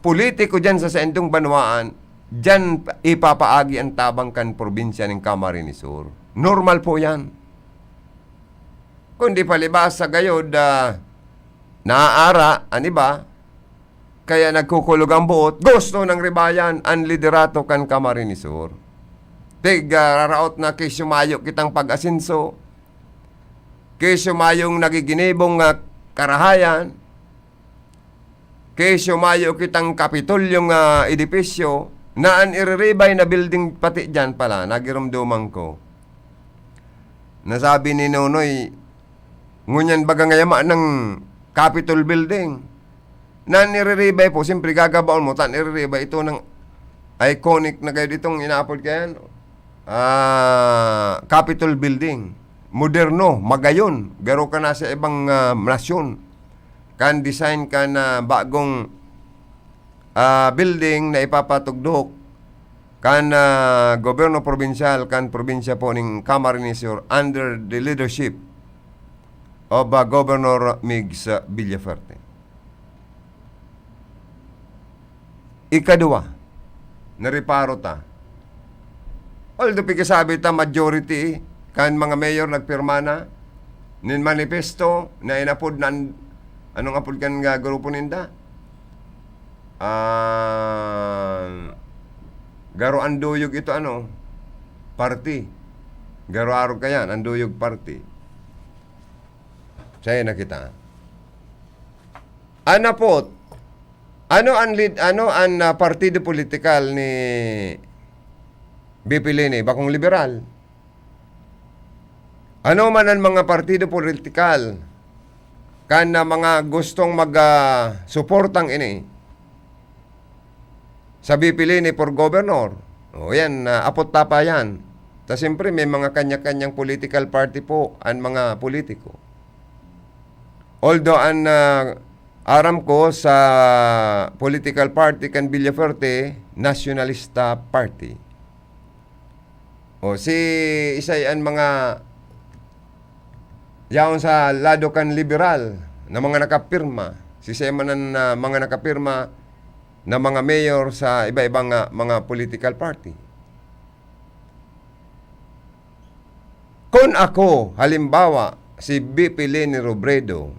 politiko diyan sa saindong banwaan, diyan ipapaagi an tabang kan probinsya nin Camarines Sur. Normal po yan. Kundi palibasa gayod, ah, naaara an iba, kaya nagkukulog ang boot, gusto nang ribayan an liderato kan Camarines Sur. Tig, ah, raraot na ki siyo mayo kitang pag-asenso, ki siyo mayong nagiginibong nga karahayan, ki siyo mayo kitang Kapitolyo nga edipisyo, na an iriribay na building pati diyan pala, nagiromdoman ko. Nasabi ni Nonoy, ngunyan baga ngayama ng Capitol Building. Na an iriribay po, siyempre gagabaon mo, tan iriribay ito ng iconic na gayud itong inaapod kayan, ah, Capitol Building. Moderno, magayon, garo ka na sa ibang, ah, nasyon. Kan design kan, ah, bagong, ah, building na ipapatugdok kan, ah, gobyerno probinsyal, kan probinsya po ning Camarines Sur under the leadership of, ah, Governor Migs, ah, Villafuerte. Ikaduwa, nareparo ta. Although, pikisabi ta, majority kan mga mayor nagpirma na nin manifesto na inapod na an-, anong apod kan nga grupo ninda? Ah, garo an duyog ito, ano, party. Garo arog kayan, an duyog party. Saya na kita. An apod, ano an lead, ano an, ah, partido politikal ni B P Leni, bakong liberal? Ano man an mga partido politikal kan na mga gustong mag, ah, suportang ini sa B P Leni for governor? O yan, ah, apot ta pa yan. Ta siyempre, may mga kanya-kanyang political party po an mga politiko. Although an, ah, aram ko sa political party kan Villafuerte, Nationalista Party. O, si isay an mga yaon sa lado kan liberal na mga nakapirma. Si isay man an, ah, mga nakapirma na mga mayor sa iba-ibang, ah, mga political party. Kun ako, halimbawa, si B P Leni Robredo,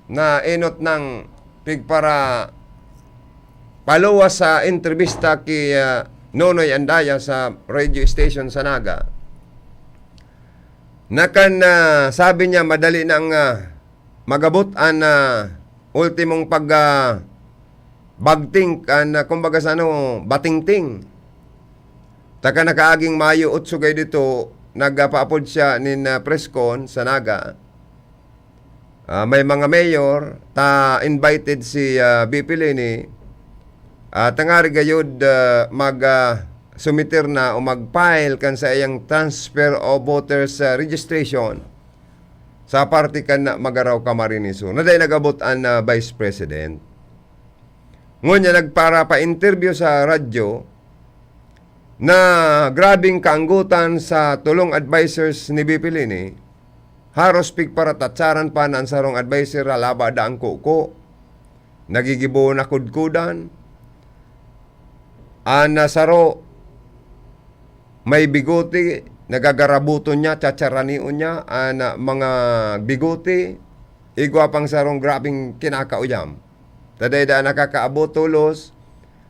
na enot nang pigpara-, paluwas sa entrebista ki, ah, Nonoy Andaya sa radio station sa Naga, na kan, ah, sabi niya, madali nang, ah, magabot an, ah, ultimong pag, ah, bagting kan, ah, kumbaga sa ano, batingting. Taka nakaaging Mayo otso gayud ito, nagpaapod siya nin, ah, press con sa Naga. Ah, may mga mayor, ta invited si, ah, B P Leni, ah, tangari gayud, ah, mag, ah, sumiter na o mag-file kan saiyang transfer of voters, ah, registration sa parte kan Magaraw, Camarines Sur. Na dai nagabot an, ah, Vice President. Ngunyan nagpara pa interview sa radyo na grabing kaanggotan sa tolong advisors ni B P Leni, haros pigparatatsaran pa na an sarong adviser halaba da ang kuko, nagigibo na kudkudan, an, ah, saro may bigote, nagagarabuton niya, tsatsaranion niya an, ah, mga bigote, igwa pang sarong grabing kinakauyam. Ta dai daa nakakaabot tolos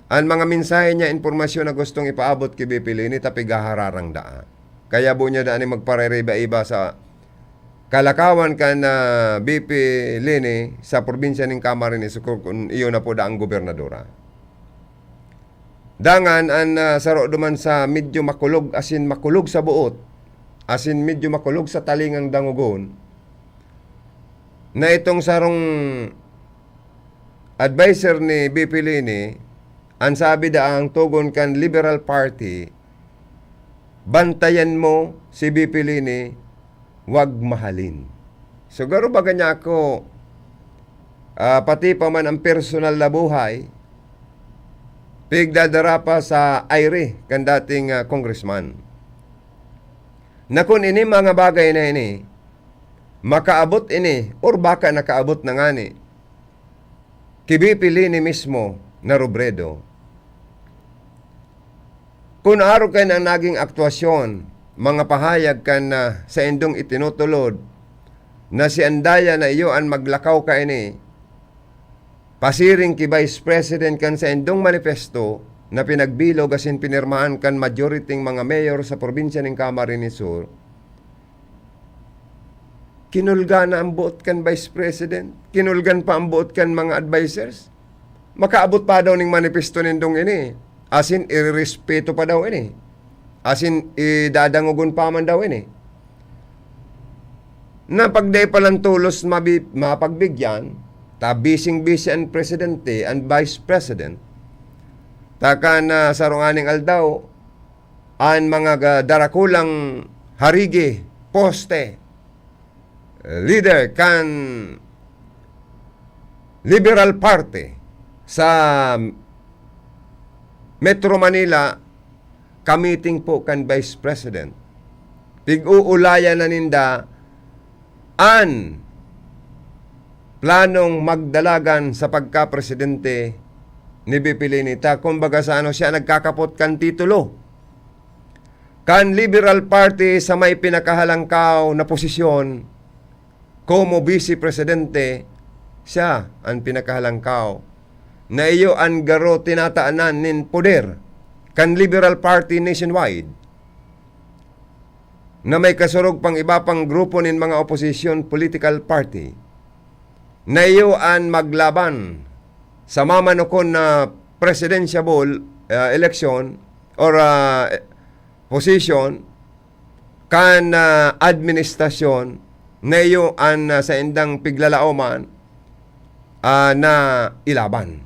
An mga mensahe niya, impormasyon na gustong ipaabot ki B P Leni, ta pighahararang daa. Kaya bo niya daan magparaiba-iba sa kalakawan kan, ah, B P Leni sa probinsya nin Camarines Sur kun iyo na po daang gobernadora. Dangan an, ah, saro duman sa medyo makulog asin makulog sa boot, asin medyo makulog sa talingang dangogon, na itong sarong adviser ni B P Leni, an sabi daang togon kan Liberal Party, "Bantayan mo si B P Leni, wag mahalin." So, garo baga niya ako, ah, pati pa man ang personal na buhay, pigdadara pa sa aire kan dating, ah, congressman. Na kun ini mga bagay na ini, makaabot ini, or baka nakaabot na ngani, ki B P Leni mismo na Robredo. Kun arog kayo ang naging aktuasyon, mga pahayag kan, ah, saindong itinutulod na si Andaya na iyo an maglakaw kaini, pasiring ki Vice President kan saindong manifesto na pinagbilog asin pinirmahan kan majoriting mga mayor sa probinsya nin Camarines Sur, kinulga na ang boot kan Vice President, kinulgan pa ang boot kan mga advisers. Makaabot pa daw ning manifesto nindong ini. Asin, irerespeto pa daw ini. Asin, idadangogon pa man daw ini. Na pag dai pa lang tolos mabi-, mapagbigyan, ta bising-bisi an presidente, an vice president, ta kan, ah, sarong aning aldaw, an mga ga-, darakulang harigi, poste, leader kan Liberal Party sa Metro Manila, kamiting po kan Vice President. Pig-uulayan na ninda an planong magdalagan sa pagkapresidente ni B P Leni. Ta, kumbaga sa ano, siya nagkakapot kan titulo kan Liberal Party sa may pinakahalangkaw na posisyon, komo Vice Presidente, siya an pinakahalangkaw na iyo an garo tinatanan nin poder kan Liberal Party nationwide, na may kasurog pang iba pang grupo nin mga oposisyon political party, na iyo an maglaban sa mamanukon na presidential, ah, election or, ah, position kan, ah, administrasyon na iyo an, ah, saindang piglalaoman, ah, na ilaban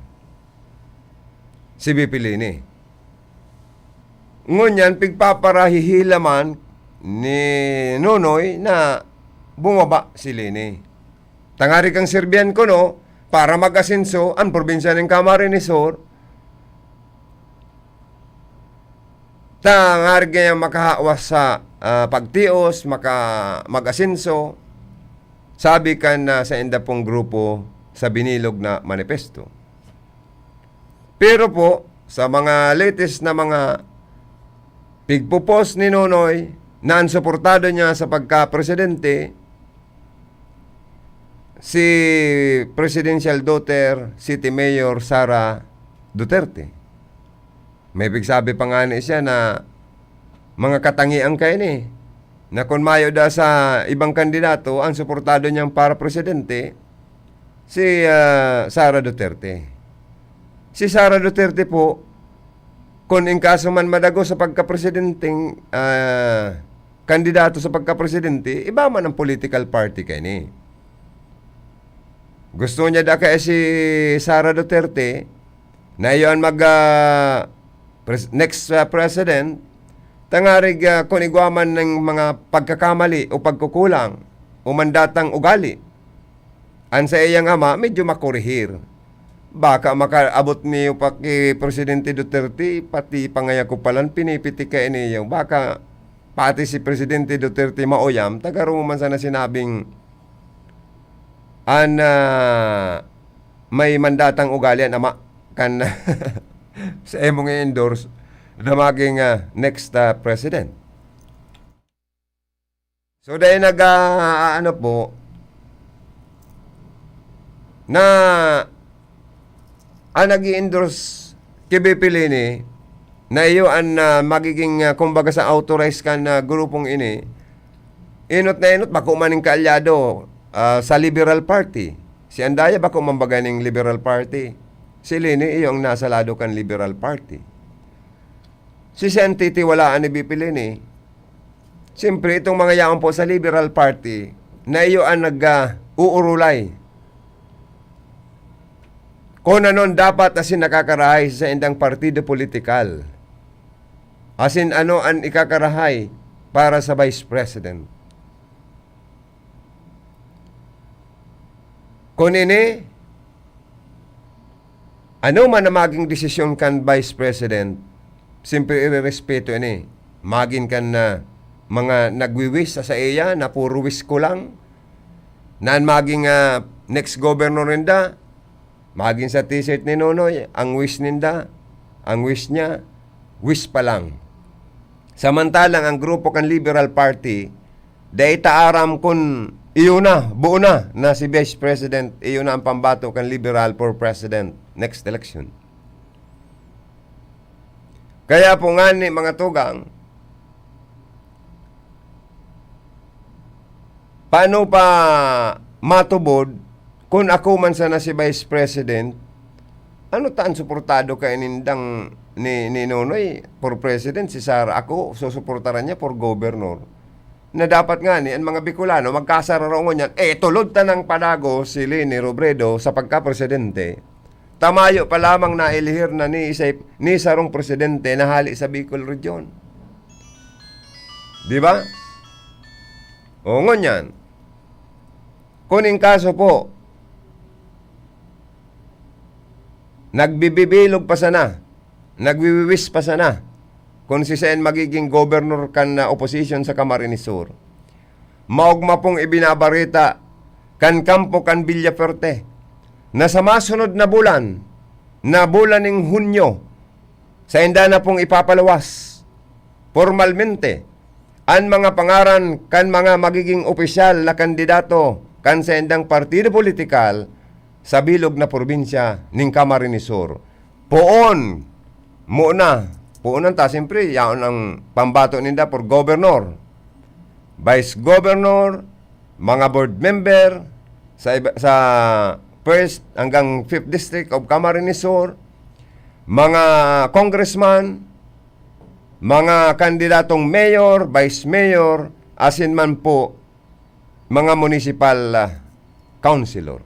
si B P Leni. Ngunyan, pigpaparahihilaman ni Nonoy na bumaba si Leni. Tangari kang sirbihan ko, no, para mag-asenso ang probinsya nin Camarines Sur. Tangari kaya makahawas sa, ah, pagtios, maka-, mag-asenso, sabi kan, ah, sainda pong grupo sa binilog na manifesto. Pero po, sa mga latest na mga pigpo-post ni Nonoy na ang suportado niya sa pagka-presidente, si Presidential Daughter, City Mayor Sara Duterte. May pigsabi pa nga ni siya na mga katangian kayo ni, na kung mayo da sa ibang kandidato, ang suportado niyang para presidente, si, ah, Sara Duterte. Si Sara Duterte po, kung in kaso man madago sa pagkapresidenteng, ah, kandidato sa pagkapresidente, iba man ang political party kaini. Gusto niya da kaya si Sara Duterte na iyon mag, ah, pres-, next, ah, president, tangarig, ah, kung igwa man ng mga pagkakamali o pagkukulang o mandatang ugali, an saiyang ama medyo makorehir. Baka makaabot niyo pa ki Presidente Duterte, pati pangaya ko palan pinipitik kayo niyo. Baka pati si Presidente Duterte mauyam, ta garo mo man sana sinabing an, ah, may mandatang ugali an ama kan sa imong i-endorse na maging, ah, next, ah, president. So, dahil nag, ah, ano po, na ang nag-i-endorse ki B P Leni, na iyo an, ah, magiging, ah, kumbaga sa authorized kan, ah, grupong ini, enot na enot, bako man nin kaalyado, ah, sa Liberal Party. Si Andaya bako man baga ning Liberal Party. Si Leni iyo ang nasa lado kan Liberal Party. Si Sen titiwalaan ni B P Leni. Siyempre, itong mga yaon po sa Liberal Party na iyo ang nag, ah, uurulay kung ano an dapat asin nakakarahay sa indang partido politikal, asin ano an ikakarahay para sa Vice President. Kun ini, ano man ang maging desisyon kan Vice President, siyempre irerespeto ini. Magin kan, ah, mga nagwi-wish sa saiya na puro wish ko lang, na an maging, ah, next governor ninda, magin sa T-shirt ni Nonoy, ang wish ninda, ang wish niya, wish pa lang. Samantalang ang grupo kan Liberal Party, dai ta aram kun iyo na, buo na, na si Vice President, iyo na ang pambato kan Liberal for President next election. Kaya po ngani, mga tugang, paano pa matubod kun ako man sana si Vice President? Ano ta an suportado kaya nindang ni, ni Nonoy for President, si Sara, ako susuportaran niya for Governor? Na dapat ngani an mga Bicolano magkasararo ngunyan, eh, tulod tanang padagos si Leni Robredo sa pagkapresidente. Ta mayo pa lamang nailihir na ni isay, ni sarong presidente na hale sa Bicol Region. Di ba? O, ngunyan, kun in kaso po, nagbibibilog pa sana, nagwiwiwis pa sana, kun siisay an magiging governor kan, ah, opposition sa Camarines Sur. Maogma pong ibinabareta kan kampo kan Villafuerte na sa masunod na bulan, na bulan ning Hunyo, sainda na pong ipapaluwas pormalmente an mga pangaran kan mga magiging opisyal na kandidato kan saindang partido politikal sa bilog na probinsya nin Camarines Sur. Poon, muna, poonan ta, siyempre, yaon ang pambato ninda for governor, vice governor, mga board member sa iba, sa first hanggang fifth District of Camarines Sur, mga congressman, mga kandidatong mayor, vice mayor, asin man po mga municipal, ah, councilor,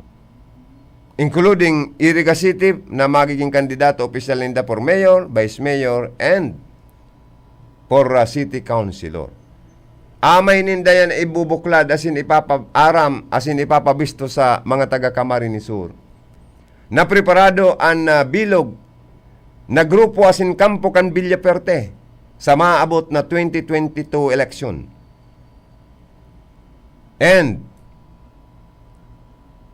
including Iriga City na magiging kandidato opisyal ninda for mayor, vice mayor, and for, ah, city councilor. Amay ninda yan ibubuklad asin ipapaaram asin ipapabisto sa mga taga Camarines Sur. Napreparado an, ah, bilog na grupo asin kampo kan Villafuerte sa maabot na twenty twenty-two election. And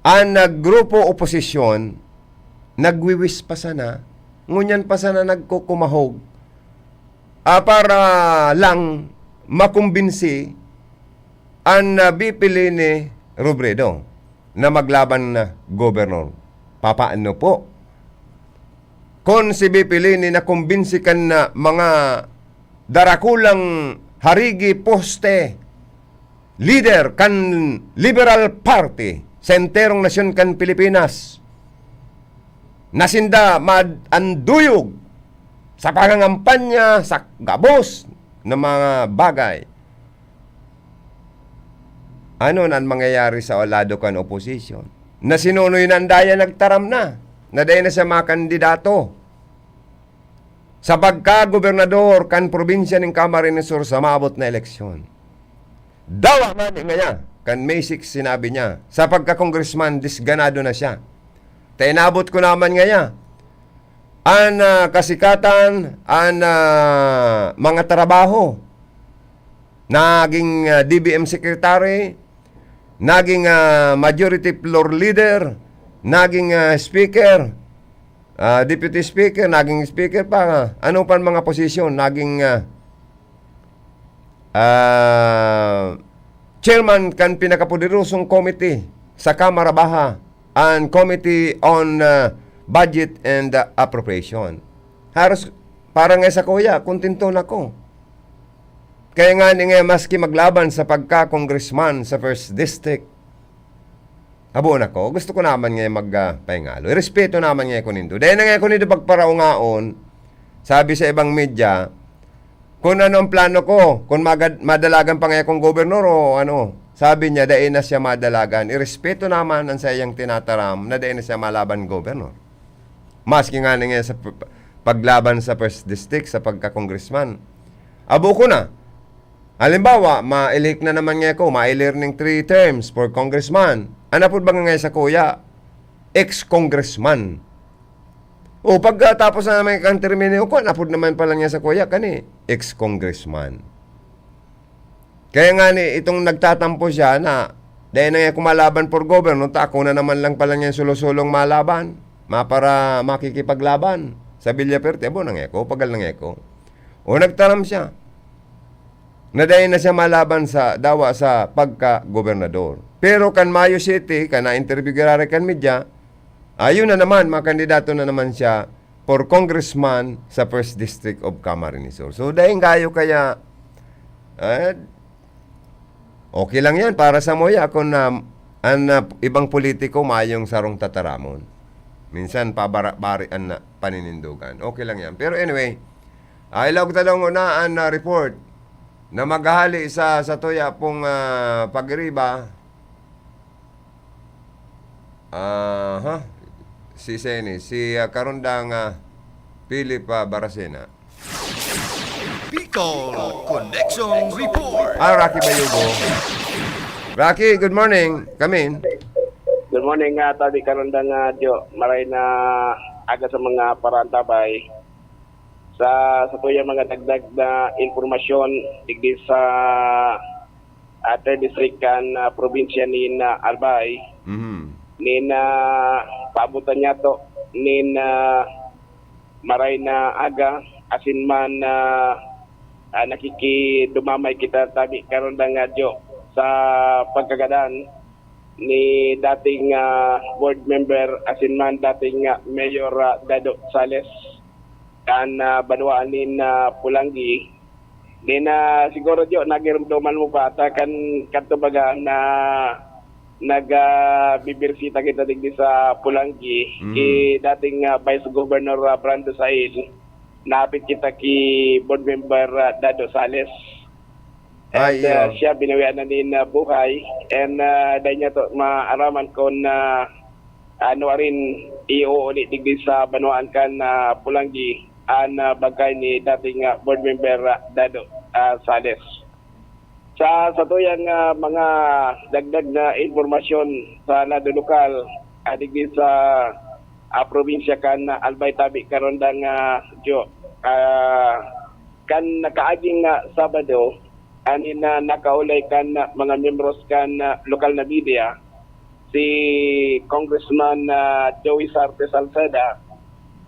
an, ah, grupo oposisyon nagwiwis pa sana, ngunyan pa sana nagkukumahog, ah, para lang makumbinsi an, ah, B P Leni Robredo na maglaban na gobernador. Papaano po? Kun si B P Leni nakumbinsi kan, ah, mga darakulang harigi, poste, lider kan Liberal Party sa enterong nasyon kan Pilipinas, na sinda maanduyog sa pangangampanya sa gabos na mga bagay. Ano na an mangyayari sa lado kan oposisyon? Na si Nonoy Nandaya nagtaram na, na dai na siya makandidato sa pagkagobernador kan probinsya nin Camarines Sur sa maabot na eleksyon. Dawa man ngaya, kan May six sinabi niya, sa pagka-congressman, disganado na siya. Ta inabot ko naman ngaya, an, ah, kasikatan, an, ah, mga trabaho, naging, ah, D B M secretary, naging, ah, majority floor leader, naging, ah, speaker, ah, deputy speaker, naging speaker pa, ano pang mga posisyon, naging, ah, ah, chairman kan pinakapoderosong committee sa Kamara Baha, an Committee on, ah, Budget and, ah, Appropriation. Haros, para nga sa kuya, kontento na ko. Kaya nga ni nga, maski maglaban sa pagka-congressman sa first district, habo na ko. Gusto ko naman nga mag, ah, pahingalo. Irespeto naman nga ko nindo. Dahil na nga ko nindo pagparaungaon, sabi sa ibang media, kung ano ang plano ko, kung magad-, madalagan pa nga akong gobernador o ano, sabi niya, dai na siya madalagan. Irespeto naman ang sayang tinataram na dai na siya malaban gobernador. Maski nga na nga sa p-, p-, paglaban sa first district, sa pagka-congressman. Abo ko na. Halimbawa, ma-elect na naman nga ako, ma-elect ning three terms for congressman. Ano po ba nga sa kuya? Ex-congressman. O, pagkatapos na naman kang termino ko, napod naman pala niya sa kuya, kani, ex-congressman. Kaya nga ni, itong nagtatampo siya na, dahil na nga kumalaban for governor, ta ako na naman lang pala niya sulo-sulong malaban, ma-, para makikipaglaban sa Villaperte. Abo, nang eko, pagal nang eko. O nagtaram siya na dahil na siya malaban sa dawa sa pagka-gobernador. Pero kan Mayo City, kan na-interview giraray kan media, ayun na naman, makandidato na naman siya for congressman sa first district of Camarines Sur. So, dahil kayo kaya, eh, okay lang yan para sa moya kung na, ang, ah, ibang politiko mayong sarong tataramon. Minsan, pabara-bari ang na, paninindugan. Okay lang yan. Pero anyway, ah, ilaog ta daw muna ang, ah, report na maghahali sa, sa tuya pong, ah, pagiriba. Aha. Si Seni, si, ah, Karundang, ah, Philip, ah, Baracena. Bicol Connection Report. Ah, Rocky Bayugo. Rocky, good morning. Come in. Good morning, ah, Tabi Karundang, ah, Jo. Maray na aga sa mga parantabay. Sa, sa tuya mga dagdag na impormasyon, digdi sa, ah, third district kan, ah, probinsya nin, ah, Albay, Mhm. nin, ah, paabutan niya to, nin, ah, maray na aga, asin man, ah, ah, nakikidumamay kita tabi karon lang nga, Jo, sa pagkagadan ni dating, ah, board member asin man dating, ah, Mayor, ah, Dado Sales kan, ah, banwaan nin, ah, Polangui. Then, ah, siguro, Jo, nagirumdoman mo pa ta kan kadto baga na nag, ah, bibirsita kita digdi sa Polangui, Mm. ki dating, ah, Vice Governor, ah, Brando Sail, naapit kita ki Board Member, ah, Dado Sales. And, Ay, ah, ah. siya binawian na nin, ah, buhay. And, ah, dai niya to maaraman kun, ah, ano arin iuuli digdi sa banwaan kan, ah, Polangui, an, ah, bangkay ni dating, ah, board member, ah, Dado, ah, Sales. Sa, sa tuyang, ah, mga dagdag na impormasyon sa lado lokal, ah, digdi sa, ah, probinsya kan, ah, Albay tabi karon dang, ah, Jo, ah, kan nakaaging, ah, Sabado, anin na nakaulay kan, ah, mga miyembros kan, ah, lokal na media, si Congressman, ah, Joey Sarte Salceda,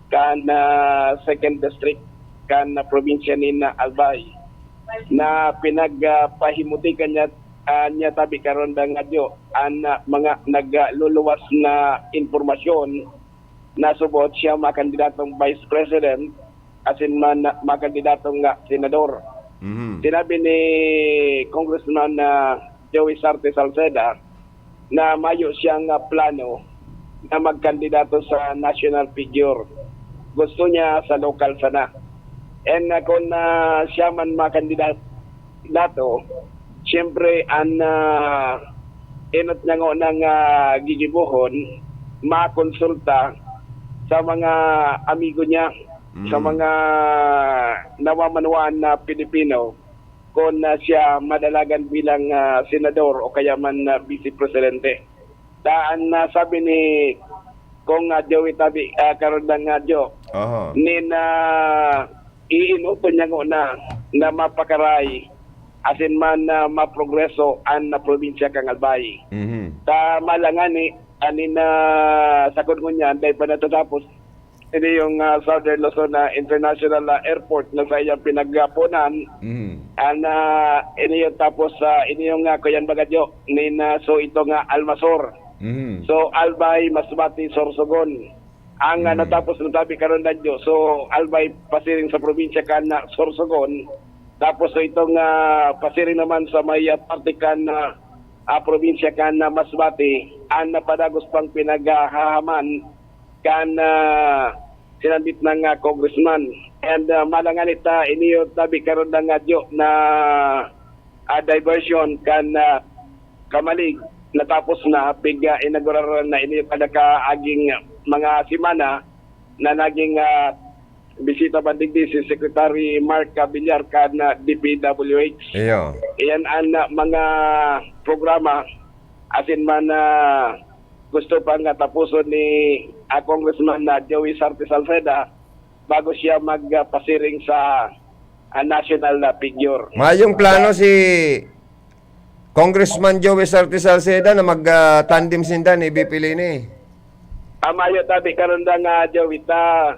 kan, ah, Second District, kan, ah, probinsya nin, ah, Albay, na pinag, ah, pahimutikan niya, ah, niya tabi karon dang adyo, an, ah, mga nagluluwas na impormasyon na subot siya makandidatong Vice President asin man makandidatong, ah, senador. Mhm. Sinabi ni Congressman, ah, Joey Sarte Salceda na mayo siyang, ah, plano na magkandidato sa national figure. Gusto niya sa lokal sana. And, ah, kung, ah, siya man makandidato, dato, siyempre, an, ah, enot na ngunang, ah, gigibohon, makonsulta sa mga amigo niya, sa Mm. mga namamanwaan na Pilipino, kung, ah, siya madalagan bilang, ah, senador o kaya man, ah, vice presidente. Daan na sabi ni Kong, ah, Joey Tabi, ah, karon lang nga, Jo, Aha. nin, ah, iinoton niya nguna na mapakaray asin man na maprogreso an, ah, probinsya kan Albay. Mhm. Ta malangan ni, anin na sakod ngunyan, dai pa natatapos, ini yung, ah, Southern Luzon na International, ah, Airport na sa iyang pinaggaponan. Mhm. An, ah, ini yung tapos, ah, ini yung, ah, kuyan baga, Jo, nin, ah, so ito nga Almasor. Mhm. So, Albay, Masbate, Sorsogon. Ang, ah, Mm. natapos na tabi karon, Dadyo. So, Albay pasiring sa probinsya kan, ah, Sorsogon. Tapos so itong, ah, pasiring naman sa may, ah, parte kan, ah, ah, probinsya kan, ah, Masbate, ang napadagos pang pinaghahaman kan, ah, sinambit ng, ah, congressman. And, ah, malangan ita, iniyo tabi karon, Dadyo, na, ah, diversion kan, ah, Kamalig, natapos na, pig, ah, inaugurar na ini kada kaaging mga semana na naging, ah, bisita man digdi si Secretary Mark Villar kan, ah, D P W H. Iyo. Iyan an, ah, mga programa asin man, ah, gusto pang, ah, tapuson ni, ah, Congressman na Joey Sarte Salceda bago siya magpasiring sa, ah, national na figure. Mayong plano si Congressman Joey Sarte Salceda na mag, ah, tandem sinda ni V P Leni. Ah, mayo tabi karon da nga, Joey, ta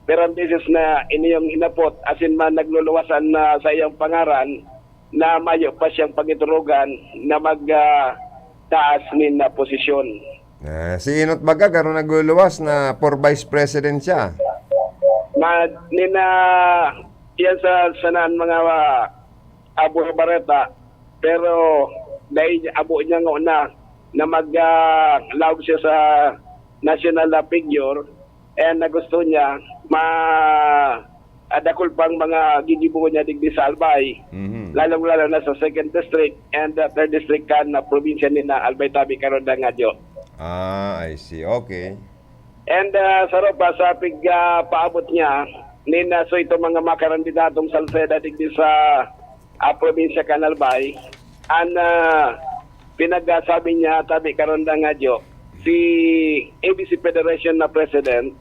pirang beses na iniyong hinapot, asin man nagluluwasan na sa iyang pangaran na mayo pa siyang pangiturugan na mag, ah, taas nin, ah, posisyon. Ah, si Enot baga, garo nagluluwas na for vice president siya. Ma-, nina, yan sa, sa naan mga, ah, abo na bareta, pero dahil abo niya nga una na mag, ah, laog siya sa national na figure, and na gusto niya ma-, ah, dakul pang mga gigibo niya digdi sa Albay, Mhm. lalong-lalo na sa second district and, ah, third district kan na probinsya ni na Albay tabi karon da nga, Jo. Ah, I see. Okay. And, ah, saro pa sa pig, ah, paabot niya, nin, ah, so ito mga makarandidatong Salceda digdi sa, ah, probinsya kan Albay, an, ah, pinagsasabi niya, tabi karon da nga, Jo, si A B C Federation na president,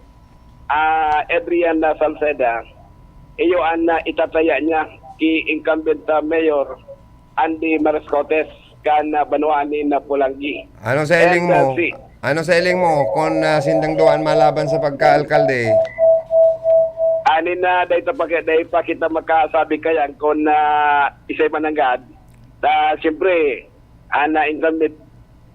ah, Adrian na Salceda, iyo an, ah, itataya niya ki incumbent, ah, mayor Andy Mariscotes kan, ah, banwaan ni Napulanggi. Ano sa hiling And, ah, mo? si Ano sa hiling mo kung, ah, sindang duwa an malaban sa pagka-alkalde? Ani na, dahil pa, dahil pa kita makasabi kayan kung, ah, isay mananggad. Ta, siyempre, an, ah, incumbent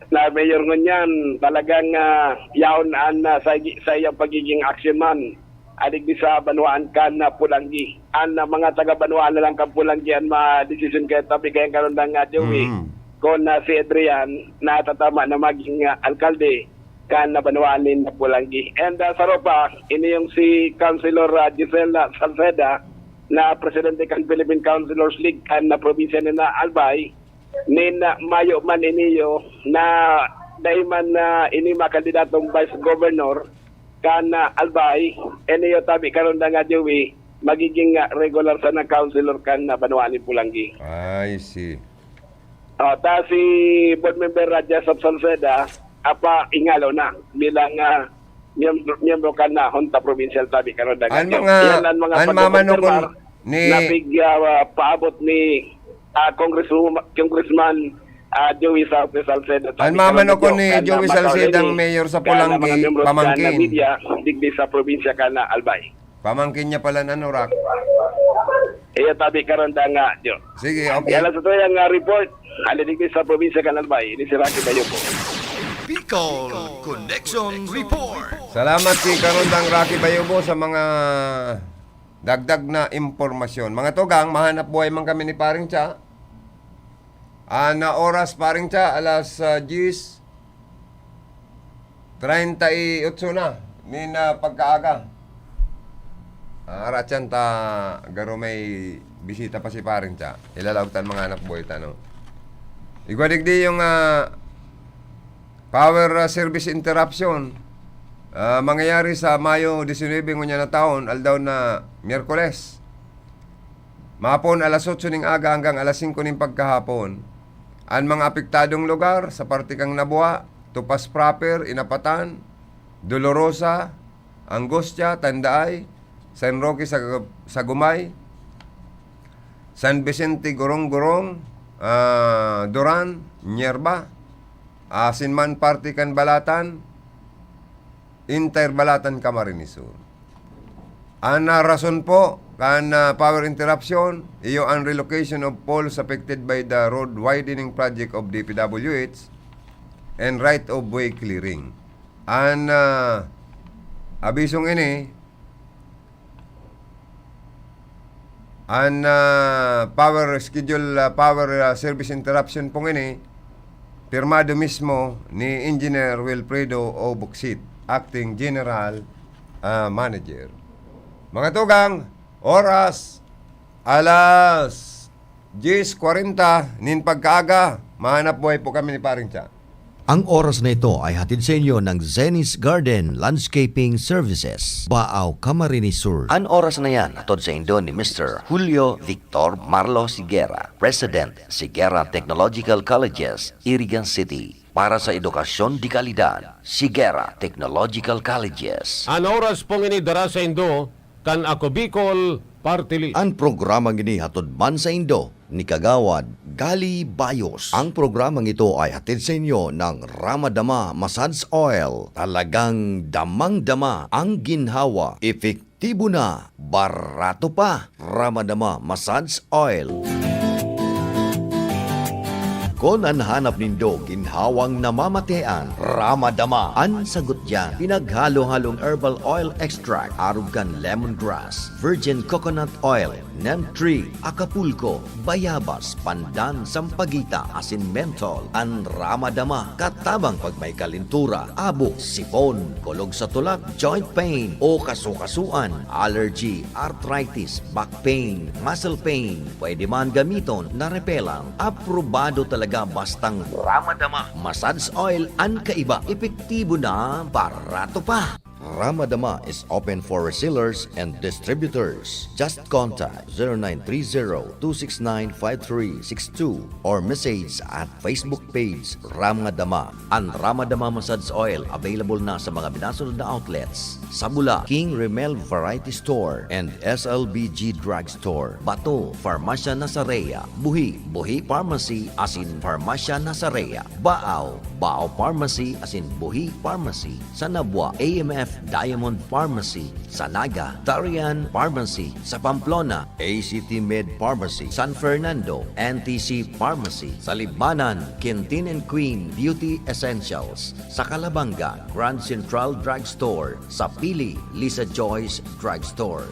na mayor ngunyan, talagang, ah, yaon an, ah, sa, sa iyang pagiging action man. Adigdi sa banwaan kan, ah, Pulanggi. An, ah, mga taga-banwaan na lang kan Pulanggi an madesisyon kaya tabi kaya karon lang nga, Joey. Mm. Kung, ah, si Adrian natatama na maging, ah, alkalde kan, ah, banwaan nin Pulanggi. And, ah, saro pa, ini yung si Councilor, ah, Giselle, ah, Salceda, na presidente kan Philippine Councilors League kan, ah, probinsya ni na Albay, nin, ah, mayo man iniyo na dai man na ini makandidatong vice governor kan, ah, Albay, iniyo tabi karon da nga, Joey, magiging, ah, regular sana councilor kan, ah, banwaan ni Pulanggi. I see. Oh, ta si Board Member Raja Sab Salceda, apa, ingalo na bilang, ah, miyembro, miyembro kan, ah, Junta Provincial tabi karon da nga, Joey. Yan ang mga an pagkukonfirmar. Mamanukon ni na pig, ah, paabot ni, ah, Congresswoman, Congressman, ah, Joey Sarte Salcedo. An mamanukon ni Joey Salcedo ang mayor sa Pulanggi, pamangkin. Media, digdi sa probinsya kan Albay. Pamangkin niya pala na, Norak. Iya, tabi karon da nga, Jo. Sige, okay. Yan lang sa tuyang, ah, report. Hali digdi sa probinsya kan Albay. Ini si Rocky Bayobo. Bicol Connection Report. Salamat si Karondang Rocky Bayobo sa mga dagdag na impormasyon. Mga tugang, mahanap buhay man kami ni Paring Cha. Ah, na oras, Paring Cha, alas, ah, diyes treinta y ocho na, nin, ah, pagkaaga. Ah, aratyan ta, garo may bisita pa si Paring Cha. Ilalaog tan mga hanap buhay ta, no? Igwa digdi yung, ah, power, ah, service interruption, ah, mangyayari sa Mayo disinuybe ngunyan na taon, aldaw na Miyerkules. Mapon alas otso ning aga hanggang alas singko ning pagkahapon. An mga apektadong lugar sa parte kan Nabua, Topas Proper, Inapatan, Dolorosa, Angustia, Tandaay, San Roque sa, sa Gumay, San Vicente, Gorong-Gorong, ah, Duran, Nierba, asin man parte kan Balatan, entire Balatan, Camarines Sur. An, ah, rason po kan, ah, power interruption, iyo an relocation of poles affected by the road widening project of D P W H and right of way clearing. An, ah, Abisong ini, an, ah, power schedule, ah, power, ah, service interruption pong ini, pirmado mismo ni Engineer Wilfredo O. Bucsit, Acting General, ah, Manager. Mga tugang, oras, alas diyes kwarenta nin pagkaaga. Mahanap buhay po kami ni Paring Cha. Ang oras na ito ay hatid sa inyo ng Zenny's Garden Landscaping Services, Baao, Camarines Sur. An oras na yan, hatod sa indo ni Mister Julio Victor Marlo Sigera, President, Sigera Technological Colleges, Irigan City. Para sa edukasyon de kalidad, Sigera Technological Colleges. An oras pong ini dara sa indo kan Ako Bicol Party List. An programang ini hatod man sa indo ni Kagawad Gali Bayos. Ang programang ito ay hatid sa inyo ng Ramadama Massage Oil. Talagang damang-dama ang ginhawa. Epektibo na, barato pa. Ramadama Massage Oil. Kun an hanap nindo ginhawang namamatean, Ramadama an sagot diyan. Pinaghalo-halong herbal oil extract, arog kan lemongrass, virgin coconut oil, neem tree, Acapulco, bayabas, pandan, sampaguita, asin menthol. An Ramadama, katabang pag may kalentura, abo, sipon, kulog sa tulak, joint pain o kasukasuan, allergy, arthritis, back pain, muscle pain. Pwede man gamiton na repellent. Aprobado talaga bastang Ramadama Massage Oil an kaiba. Epektibo na, barato pa. Ramadama is open for resellers and distributors. Just contact zero nine three zero two six nine five three six two or message at Facebook page Ramadama. An Ramadama Massage Oil available na sa mga minasunod na outlets: Sabula, King Remel Variety Store and S L B G Drug Store, Bato, Farmasya Nasarea, Buhi, Buhi Pharmacy asin Farmasya Nasarea, Baao, Baao Pharmacy asin Buhi Pharmacy, sa Nabua, A M F Diamond Pharmacy, sa Naga, Tarian Pharmacy, sa Pamplona, A C T Med Pharmacy, San Fernando, N T C Pharmacy, sa Libmanan, Quintin and Queen Beauty Essentials, sa Calabanga, Grand Central Drugstore, sa Pili, Lisa Joyce Drugstore.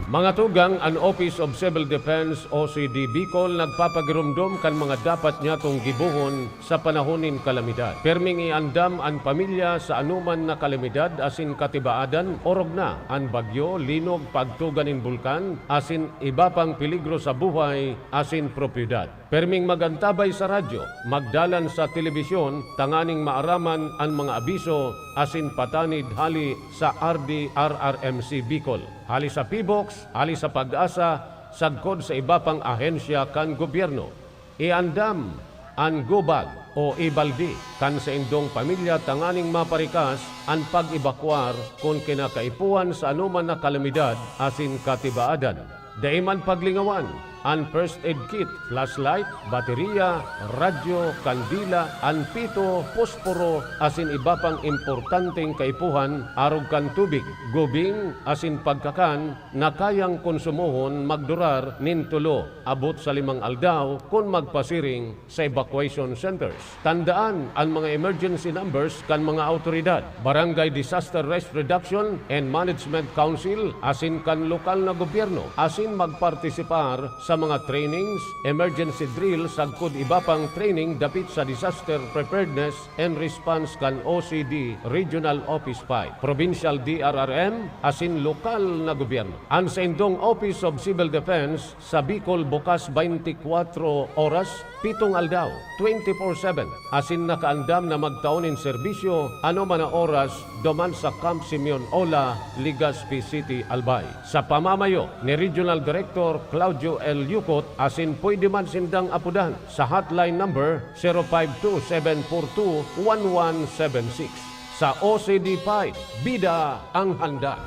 Mga tugang, an Office of Civil Defense, O C D Bicol, nagpapagiromdom kan mga dapat nyatong gibohon sa panahon nin kalamidad. Pirming iandam an pamilya sa anoman na kalamidad asin katibaadan, orog na an bagyo, linog, pagtuga nin bulkan, asin iba pang peligro sa buhay asin propiedad. Pirming mag-antabay sa radyo, magdalan sa telebisyon tanganing maaraman an mga abiso asin patanid hali sa R D R R M C Bicol, hali sa PHIVOLCS, hali sa PAGASA, sagkod sa iba pang ahensya kan gobyerno. Iandam an go bag o e-balde kan saindong pamilya tanganing maparikas an pag-ebakwar kun kinakaipuhan sa anoman na kalamidad asin katibaadan. Dai man paglingawan an first aid kit, flashlight, bateriya, radyo, kandila, an pito, posporo, asin iba pang importanteng kaipuhan arog kan tubig, gubing, asin pagkakan na kayang konsumohon magdurar nin tolo abot sa limang aldaw kun magpasiring sa evacuation centers. Tandaan an mga emergency numbers kan mga awtoridad. Barangay Disaster Risk Reduction and Management Council asin kan lokal na gobyerno, asin magpartisipar sa mga trainings, emergency drill sagkod iba pang training dapit sa disaster preparedness and response kan O C D Regional Office five, Provincial D R R M, asin lokal na gobyerno. An saindong Office of Civil Defense sa Bicol bukas twenty-four oras, pitong aldaw, twenty-four seven, asin nakaandam na magtao nin serbisyo anoman na oras duman sa Camp Simeon Ola, Legazpi City, Albay, sa pamamayo ni Regional Director Claudio L. Yucot, asin pwede man sindang apodan sa hotline number zero five two seven four two one one seven six. Sa O C D five, bida ang handa.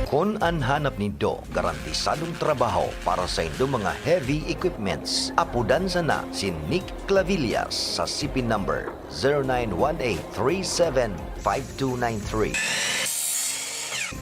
Kun an hanap nindo garantisadong trabaho para sa indo mga heavy equipments, apodan sana si Nick Clavillas sa C P number zero nine one eight three seven five two nine three.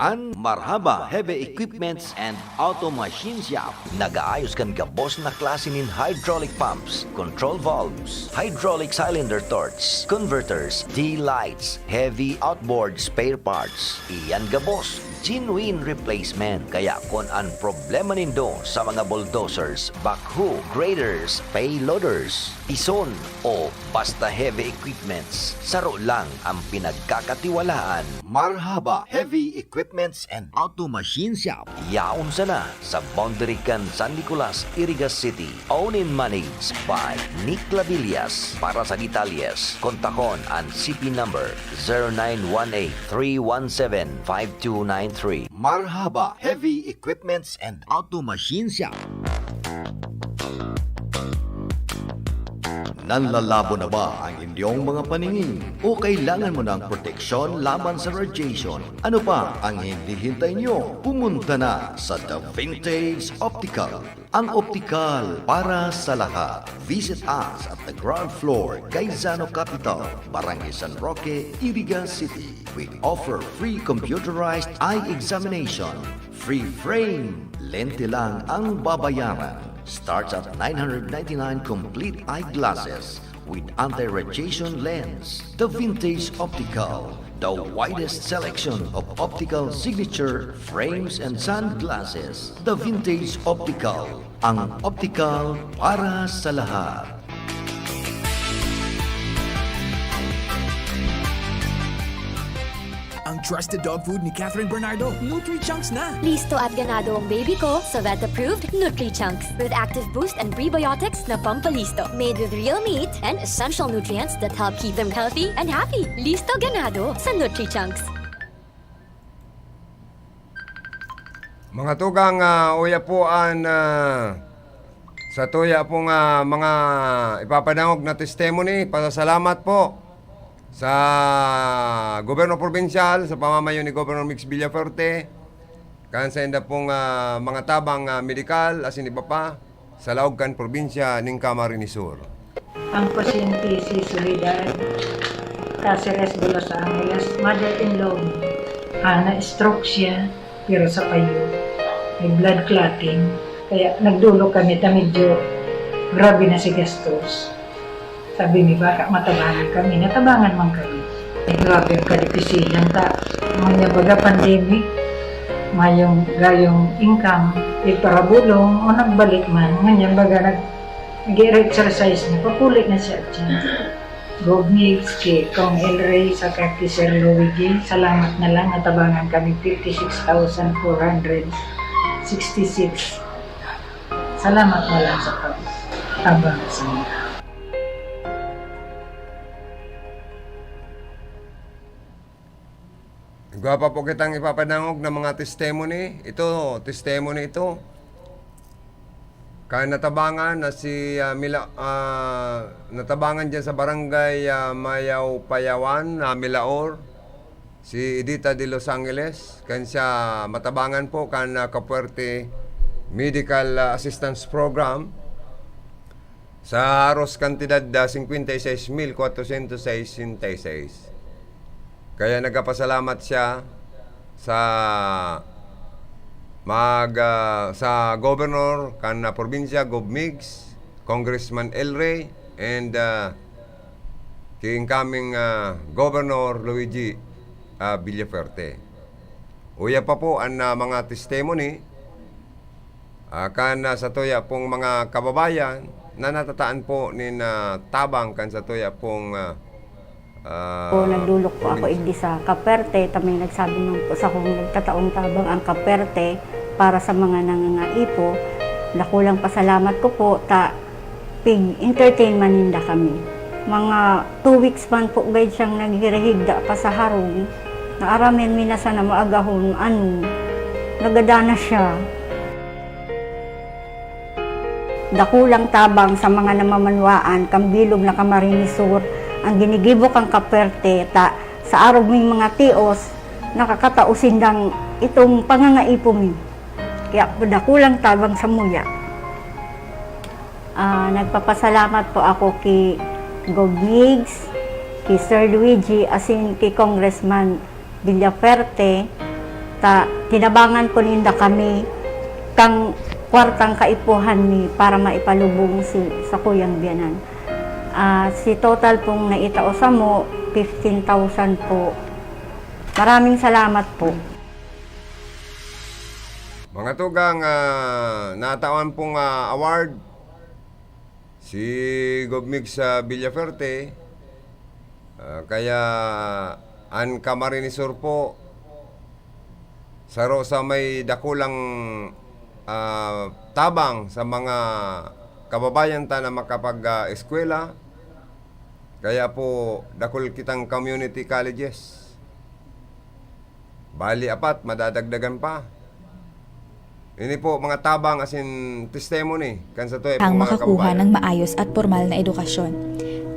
An Marhaba Heavy Equipments and Auto Machine Shop nagaayos kan gabos na klase nin hydraulic pumps, control valves, hydraulic cylinder torch, converters, D-lights, heavy outboard spare parts. Iyan gabos, genuine replacement. Kaya kun an problema nindo sa mga bulldozers, backhoe, graders, payloaders, pison, o basta heavy equipments, saro lang ang pinagkakatiwalaan. Marhaba Heavy Equipments and Auto Machine Shop. Yaon sana sa boundary kan San Nicolas, Iriga City. Owned and managed by Nick Labillas. Para sa detalyes, kontakon an C P number zero nine one eight three one seven five two nine three. Marhaba Heavy Equipments and Auto Machine Shop. Nanlalabo na ba ang inyong mga paningin? O kailangan mo ng proteksyon laban sa radiation? Ano pa ang hinihintay nyo? Pumunta na sa The Vintage Optical, ang optikal para sa lahat. Visit us at the ground floor, Gaisano Capital, Barangay San Roque, Iriga City. We offer free computerized eye examination, free frame, lente lang ang babayaran. Starts at nine hundred ninety-nine complete eyeglasses with anti-radiation lens. The Vintage Optical, the widest selection of optical signature frames and sunglasses. The Vintage Optical, ang optical para sa lahat. Ang trusted dog food ni Catherine Bernardo, Nutri-Chunks na! Listo at ganado ang baby ko sa vet-approved Nutri-Chunks with active boost and prebiotics na pampalisto. Made with real meat and essential nutrients that help keep them healthy and happy. Listo, ganado sa Nutri-Chunks. Mga tugang, ah, uya po an, ah, sa tuya pong, ah, mga ipapadangog na testimony, pasasalamat po sa gobyerno probinsyal, sa pamamayo ni Governor Migs Villafuerte, kan sainda pong, ah, mga tabang, ah, medikal, asin iba pa, sa laog kan probinsya nin Camarines Sur. Ang pasyente si Soledad Caceres de Los Angeles, mother-in-law mi. Ah, na-stroke siya, pero sa payo, may blood clotting. Kaya nagdolok kami ta medyo grabe na si gastos. Sabi mi, "Baka matabangan kami." Natabangan man kami. Eh, grabe ang kadipisilan ta. Ngunyan baga pandemic, mayong gayong income, eh, parabulong, o nagbalik man. Ngunyan baga nag-, nag-exercise na, papuli na siya dyan. Gov Migs, ki Cong El Rey, saka ki Sir Luigi, salamat na lang, natabangan kami fifty-six thousand four hundred sixty-six. Salamat na lang sa pag-abang sa mga. Igwa pa po kitang ipapadangog na mga testimony. Ito, testimony ito. Kan natabangan na si, ah, Mila-, ah, natabangan dyan sa barangay, ah, Mayaw-Payawan, na Milaor, si Edita de Los Angeles. Kan siya matabangan po kan, ah, Kapuerte Medical, ah, Assistance Program. Sa haros kantidad na singkwenta y seis mil kwatrosyentos sesenta y seis. Kaya nagkapasalamat siya sa mag-, ah, sa governor kan, ah, probinsya, Gov Migs, Congressman El Rey, and, ah, ki incoming, ah, Governor Luigi, ah, Villafuerte. Uya pa po an, ah, mga testimony, ah, kan, ah, satuya pong mga kababayan na natataan po nin, ah, tabang kan satuya pong, ah, ah, O, nagdolok po ako probinsya. Igdi sa Kaperte, ta may nagsabi man po sa kung nagtataong tabang ang Kaperte para sa mga nangangaipo. Dakulang pasalamat ko po, ta pig-entertain man ninda kami. Mga two weeks man po gayud siyang naghirahigda pa sa harong, na aram mi na sana maagahon, ano, nagadan na siya. Dakulang tabang sa mga namamanwaan kan bilog na Camarines Sur ang ginigibo kan Kaperte, ta sa arog ming mga tios, nakakatao sindang itong pangangaipo mi. Kaya dakulang tabang samuya. Ah, nagpapasalamat po ako ki Gov Migs, ki Sir Luigi, asin ki Congressman Villafuerte, Ta tinabangan po ninda kami kan kwartang kaipuhan mi para maipalubong si, sa kuyang biyanan. Ah, si total pong naitao samo, fifteen thousand po. Maraming salamat po. Mga tugang, ah, natawan pong, ah, award si Gov Migs Villafuerte. Ah, kaya an Camarines Sur po, saro sa may dakulang, ah, tabang sa mga kababayan ta na makapag, ah, eskwela. Kaya po, dakul kitang community colleges. Bali apat, madadagdagan pa. Ini po, mga tabang asin testimony kan satoy ang pong mga makakuha kababayan. ng maayos at pormal na edukasyon.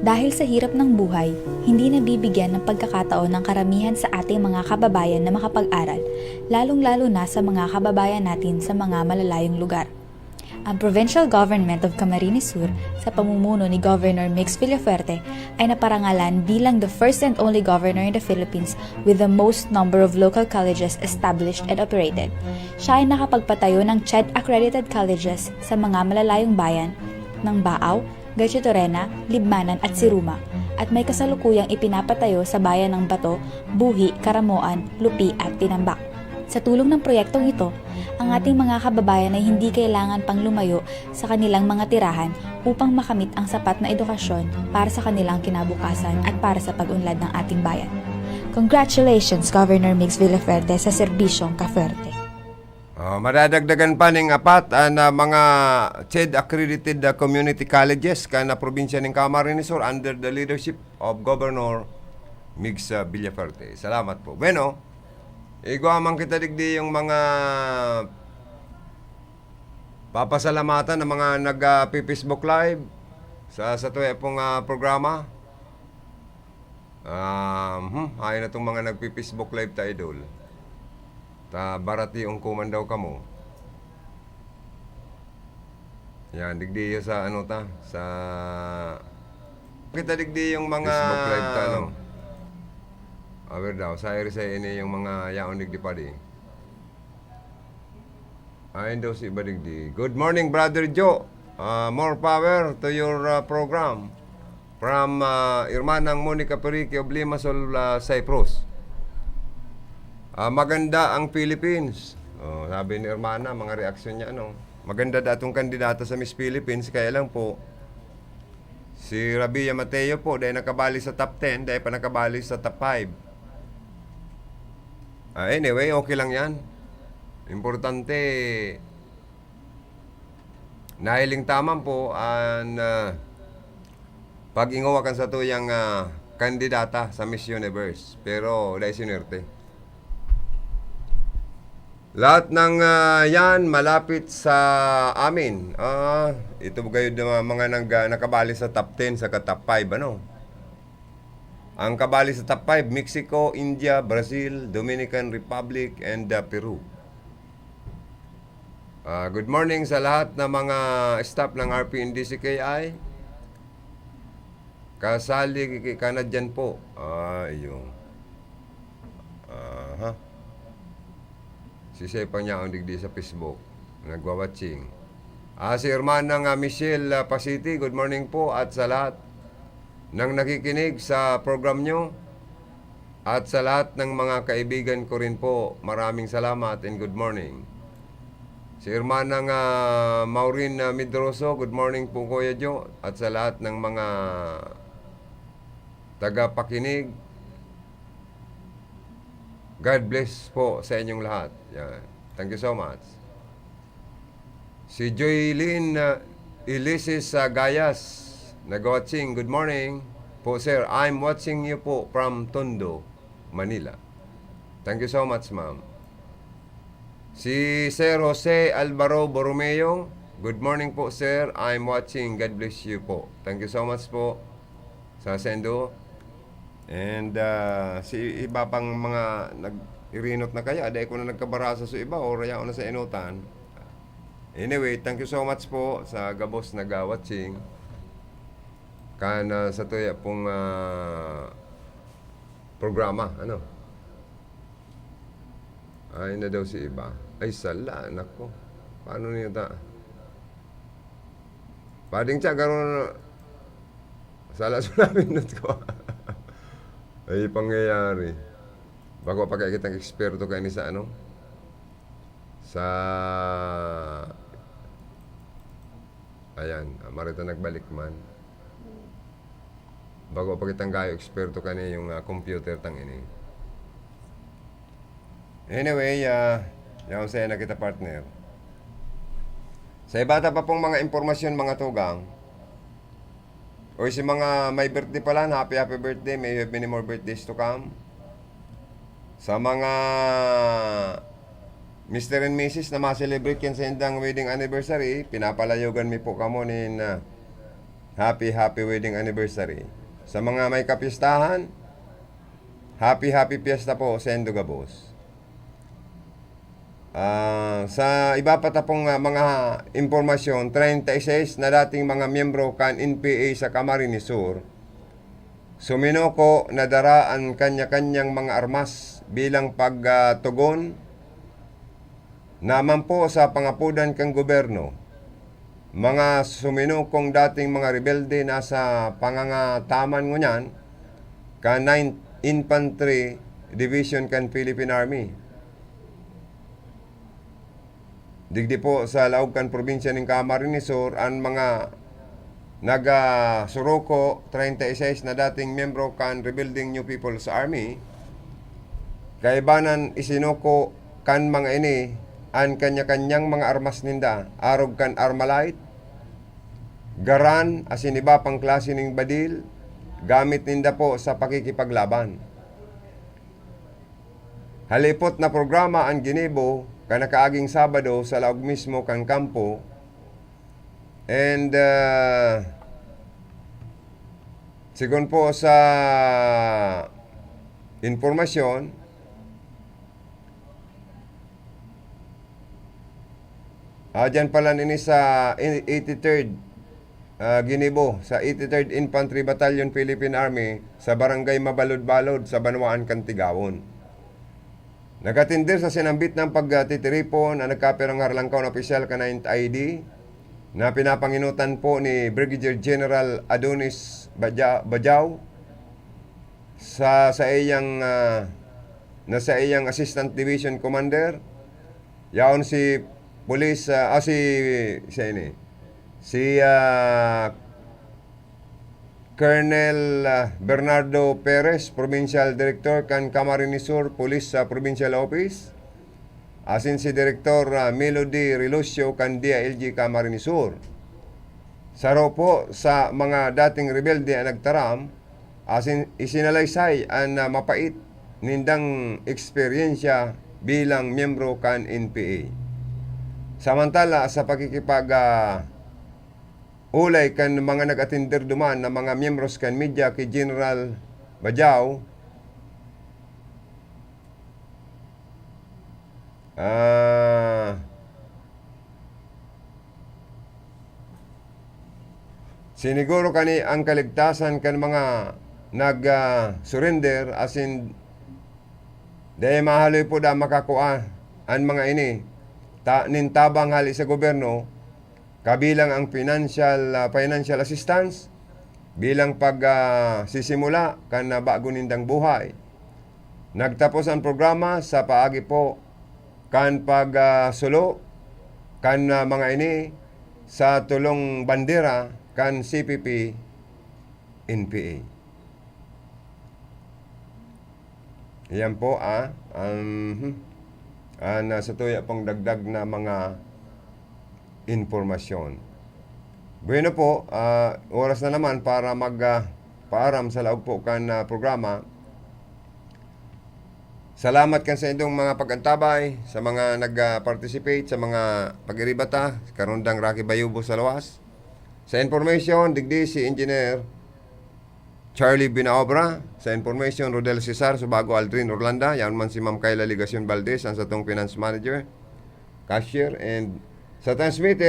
Dahil sa hirap ng buhay, hindi nabibigyan ng pagkakataon ng karamihan sa ating mga kababayan na makapag-aral, lalong-lalo na sa mga kababayan natin sa mga malalayong lugar. Ang Provincial Government of Camarines Sur, sa pamumuno ni Governor Migs Villafuerte, ay naparangalan bilang the first and only governor in the Philippines with the most number of local colleges established and operated. Siya ay nakapagpatayo ng CHED accredited colleges sa mga malalayong bayan ng Baao, Garchitorena, Libmanan at Siruma, at may kasalukuyang ipinapatayo sa bayan ng Bato, Buhi, Caramoan, Lupi at Tinambac. Sa tulong ng proyektong ito, ang ating mga kababayan ay hindi kailangan pang lumayo sa kanilang mga tirahan upang makamit ang sapat na edukasyon para sa kanilang kinabukasan at para sa pag-unlad ng ating bayan. Congratulations, Governor Migs Villafuerte, sa serbisyong ka-Fuerte. Ah, madadagdagan pa ning apat an, ah, mga CHED accredited, ah, community colleges kan, ah, probinsya ning Camarines Sur under the leadership of Governor Migs, ah, Villafuerte. Salamat po. Bueno, igwa man kita digdi yung mga papasalamatan ng mga nag, ah, pi-Facebook Live sa, sa tuya pong, ah, programa. Um, hmm, ayon na tong mga nagpi-Facebook Live ta, idol. Ta barati ungkuman daw kamo. Yan, digdi iyo sa ano ta, sa kita digdi yung mga Facebook Live ta, no? Aware daw, sa iri sa ini yung mga yaon digdi pa di. Ayon daw si iba digdi. Good morning, Brother Joe. Ah, more power to your, ah, program. From, ah, Hermanang Monica Perique of Limassol, ah, Cyprus. Ah, maganda ang Philippines. Oh, sabi ni Hermana, mga reaksyon niya, ano. Maganda datong kandidata sa Miss Philippines, kaya lang po, si Rabia Mateo po, dahil nakabali sa top ten, dahil pa nakabali sa top five. Ah, anyway, okay lang yan. Importante, nahiling taman po an, ah, pag-ingowa kan satuyang, ah, kandidata sa Miss Universe. Pero dai sinuwerte. Lahat ng, ah, yan malapit sa amin. Ah, ito gayod na mga nag, ah, nakabali sa top ten saka top five, ano? Ang kabali sa top five, Mexico, India, Brazil, Dominican Republic, and, ah, Peru. Ah, good morning sa lahat ng mga staff ng R P N D C K I. Kasali ka na dyan po. Ah, iyo. Aha. Si Sir Panyaon digdi sa Facebook. Nagwa-watching. Ah, si Hermana nga Michelle, ah, Pasiti, good morning po at sa lahat ng nakikinig sa program nyo. At sa lahat ng mga kaibigan ko rin po, maraming salamat and good morning. Si Hermana nga Maureen, ah, Medroso, good morning po, Kuya Jo. At sa lahat ng mga tagapakinig, God bless po sa inyong lahat. Yan. Thank you so much. Si Joylene, ah, Ilisis, ah, Gayas, nag-watching. Good morning po, sir. I'm watching you po from Tondo, Manila. Thank you so much, ma'am. Si Sir Jose Alvaro Borromeo, good morning po, sir. I'm watching. God bless you po. Thank you so much po sa sendo. And, ah, si iba pang mga nag-irinot na kaya, dai ko na nagkabarasa sa iba, o raya na sa inutan. Anyway, thank you so much po sa gabos nag-watching kan, ah, sa tuya pong, ah, programa, ano. Ay na daw si iba. Ay, sala, nako. Paano niya ta? Pading siya, garo na. Sala sa nindot ko. Ay, pangyayari. Bako pa kaya kitang eksperto kaini sa ano? Sa, ayan, ah, marita nagbalik man. Bako pa kitang gayo eksperto kaini yung, ah, computer tang ini. Anyway, ah, yaon sa'yo na kita, partner. Sa iba ta pa pong mga impormasyon, mga tugang, o si mga may birthday pala, happy, happy birthday. May you have many more birthdays to come. Sa mga Mister and Missus na ma-celebrate kan saindang wedding anniversary, pinapalayogan mi po kamo nin, ah, happy, happy wedding anniversary. Sa mga may kapistahan, happy, happy fiesta po, sendo gabos. Ah, sa iba pa ta pong, ah, mga impormasyon, treinta y seis na dating mga miyembro kan N P A sa Camarines Sur, suminuko na dara an kanya-kanyang mga armas bilang pag, ah, tugon naman po sa pangapodan kan gobyerno. Mga suminukong dating mga rebelde nasa pangangataman ngunyan kan Ninth Infantry Division kan Philippine Army. Digdi po sa laog kan probinsya nin Camarines Sur, an mga nagasuruko, treinta y seis na dating miyembro kan rebeldeng New People's Army, kaibanan isinuko kan mga ini an kanya-kanyang mga armas ninda, arog kan Armalite, garan asin iba pang klase ning badil, gamit ninda po sa pakikipaglaban. Halipot na programa an ginibo kan nakaaging Sabado sa laog mismo kan kampo. And, ah, sigon po sa impormasyon, ah, dyan pala nini sa eighty-third, ah, ginibo, sa eighty-third Infantry Battalion, Philippine Army, sa Barangay Mabalod-balod, sa banwaan kan Tigawon. Nag-atender sa sinambit na pagtitiripon an nagkapirang harlangkaw na opisyal kan Ninth I D na pinapanginutan po ni Brigadier General Adonis Baja-, Bajao sa, sa iyang, ah, na sa iyang Assistant Division Commander. Yaon si Police, ah, ah, si, si ini, si, ah, Colonel, ah, Bernardo Perez, Provincial Director kan Camarines Sur Police sa Provincial Office, asin si Director, ah, Melody Relucio kan D I L G Camarines Sur. Saro po sa mga dating rebelde ang nagtaram, asin isinalaysay an, ah, mapait nindang eksperyensya bilang miyembro kan N P A. Samantala, sa pakikipag, ah, olay kan mga nag-atender duman na mga miyembros kan media ki General Bajao, ah, siniguro kani ang kaligtasan kan mga nag, ah, surrender, asin dai mahaloy po da makakua an mga ini ta-, nin tabang hali sa gobyerno, kabilang ang financial, ah, financial assistance bilang pag, ah, sisimula kan, ah, bago nindang buhay. Nagtapos ang programa sa paagi po kan pag, ah, sulo kan, ah, mga ini sa tulong bandera kan C P P N P A. Iyan po, ah, ang, hmm, ah, nasa tuya pong dagdag na mga impormasyon. Bueno po, ah, oras na naman para mag, ah, paaram sa laog po kan, ah, programa. Salamat kan sa indong mga pag-antabay, sa mga nag, ah, participate, sa mga pag-iribata, karundang Rocky Bayubo sa luwas. Sa information, digdi si Engineer Charlie Binaobra. Sa information, Rodel Cesar, Subago Aldrin Orlanda. Yaon man si Ma'am Kayla Legacion Valdez, ang satong finance manager, cashier, and sa transmitter,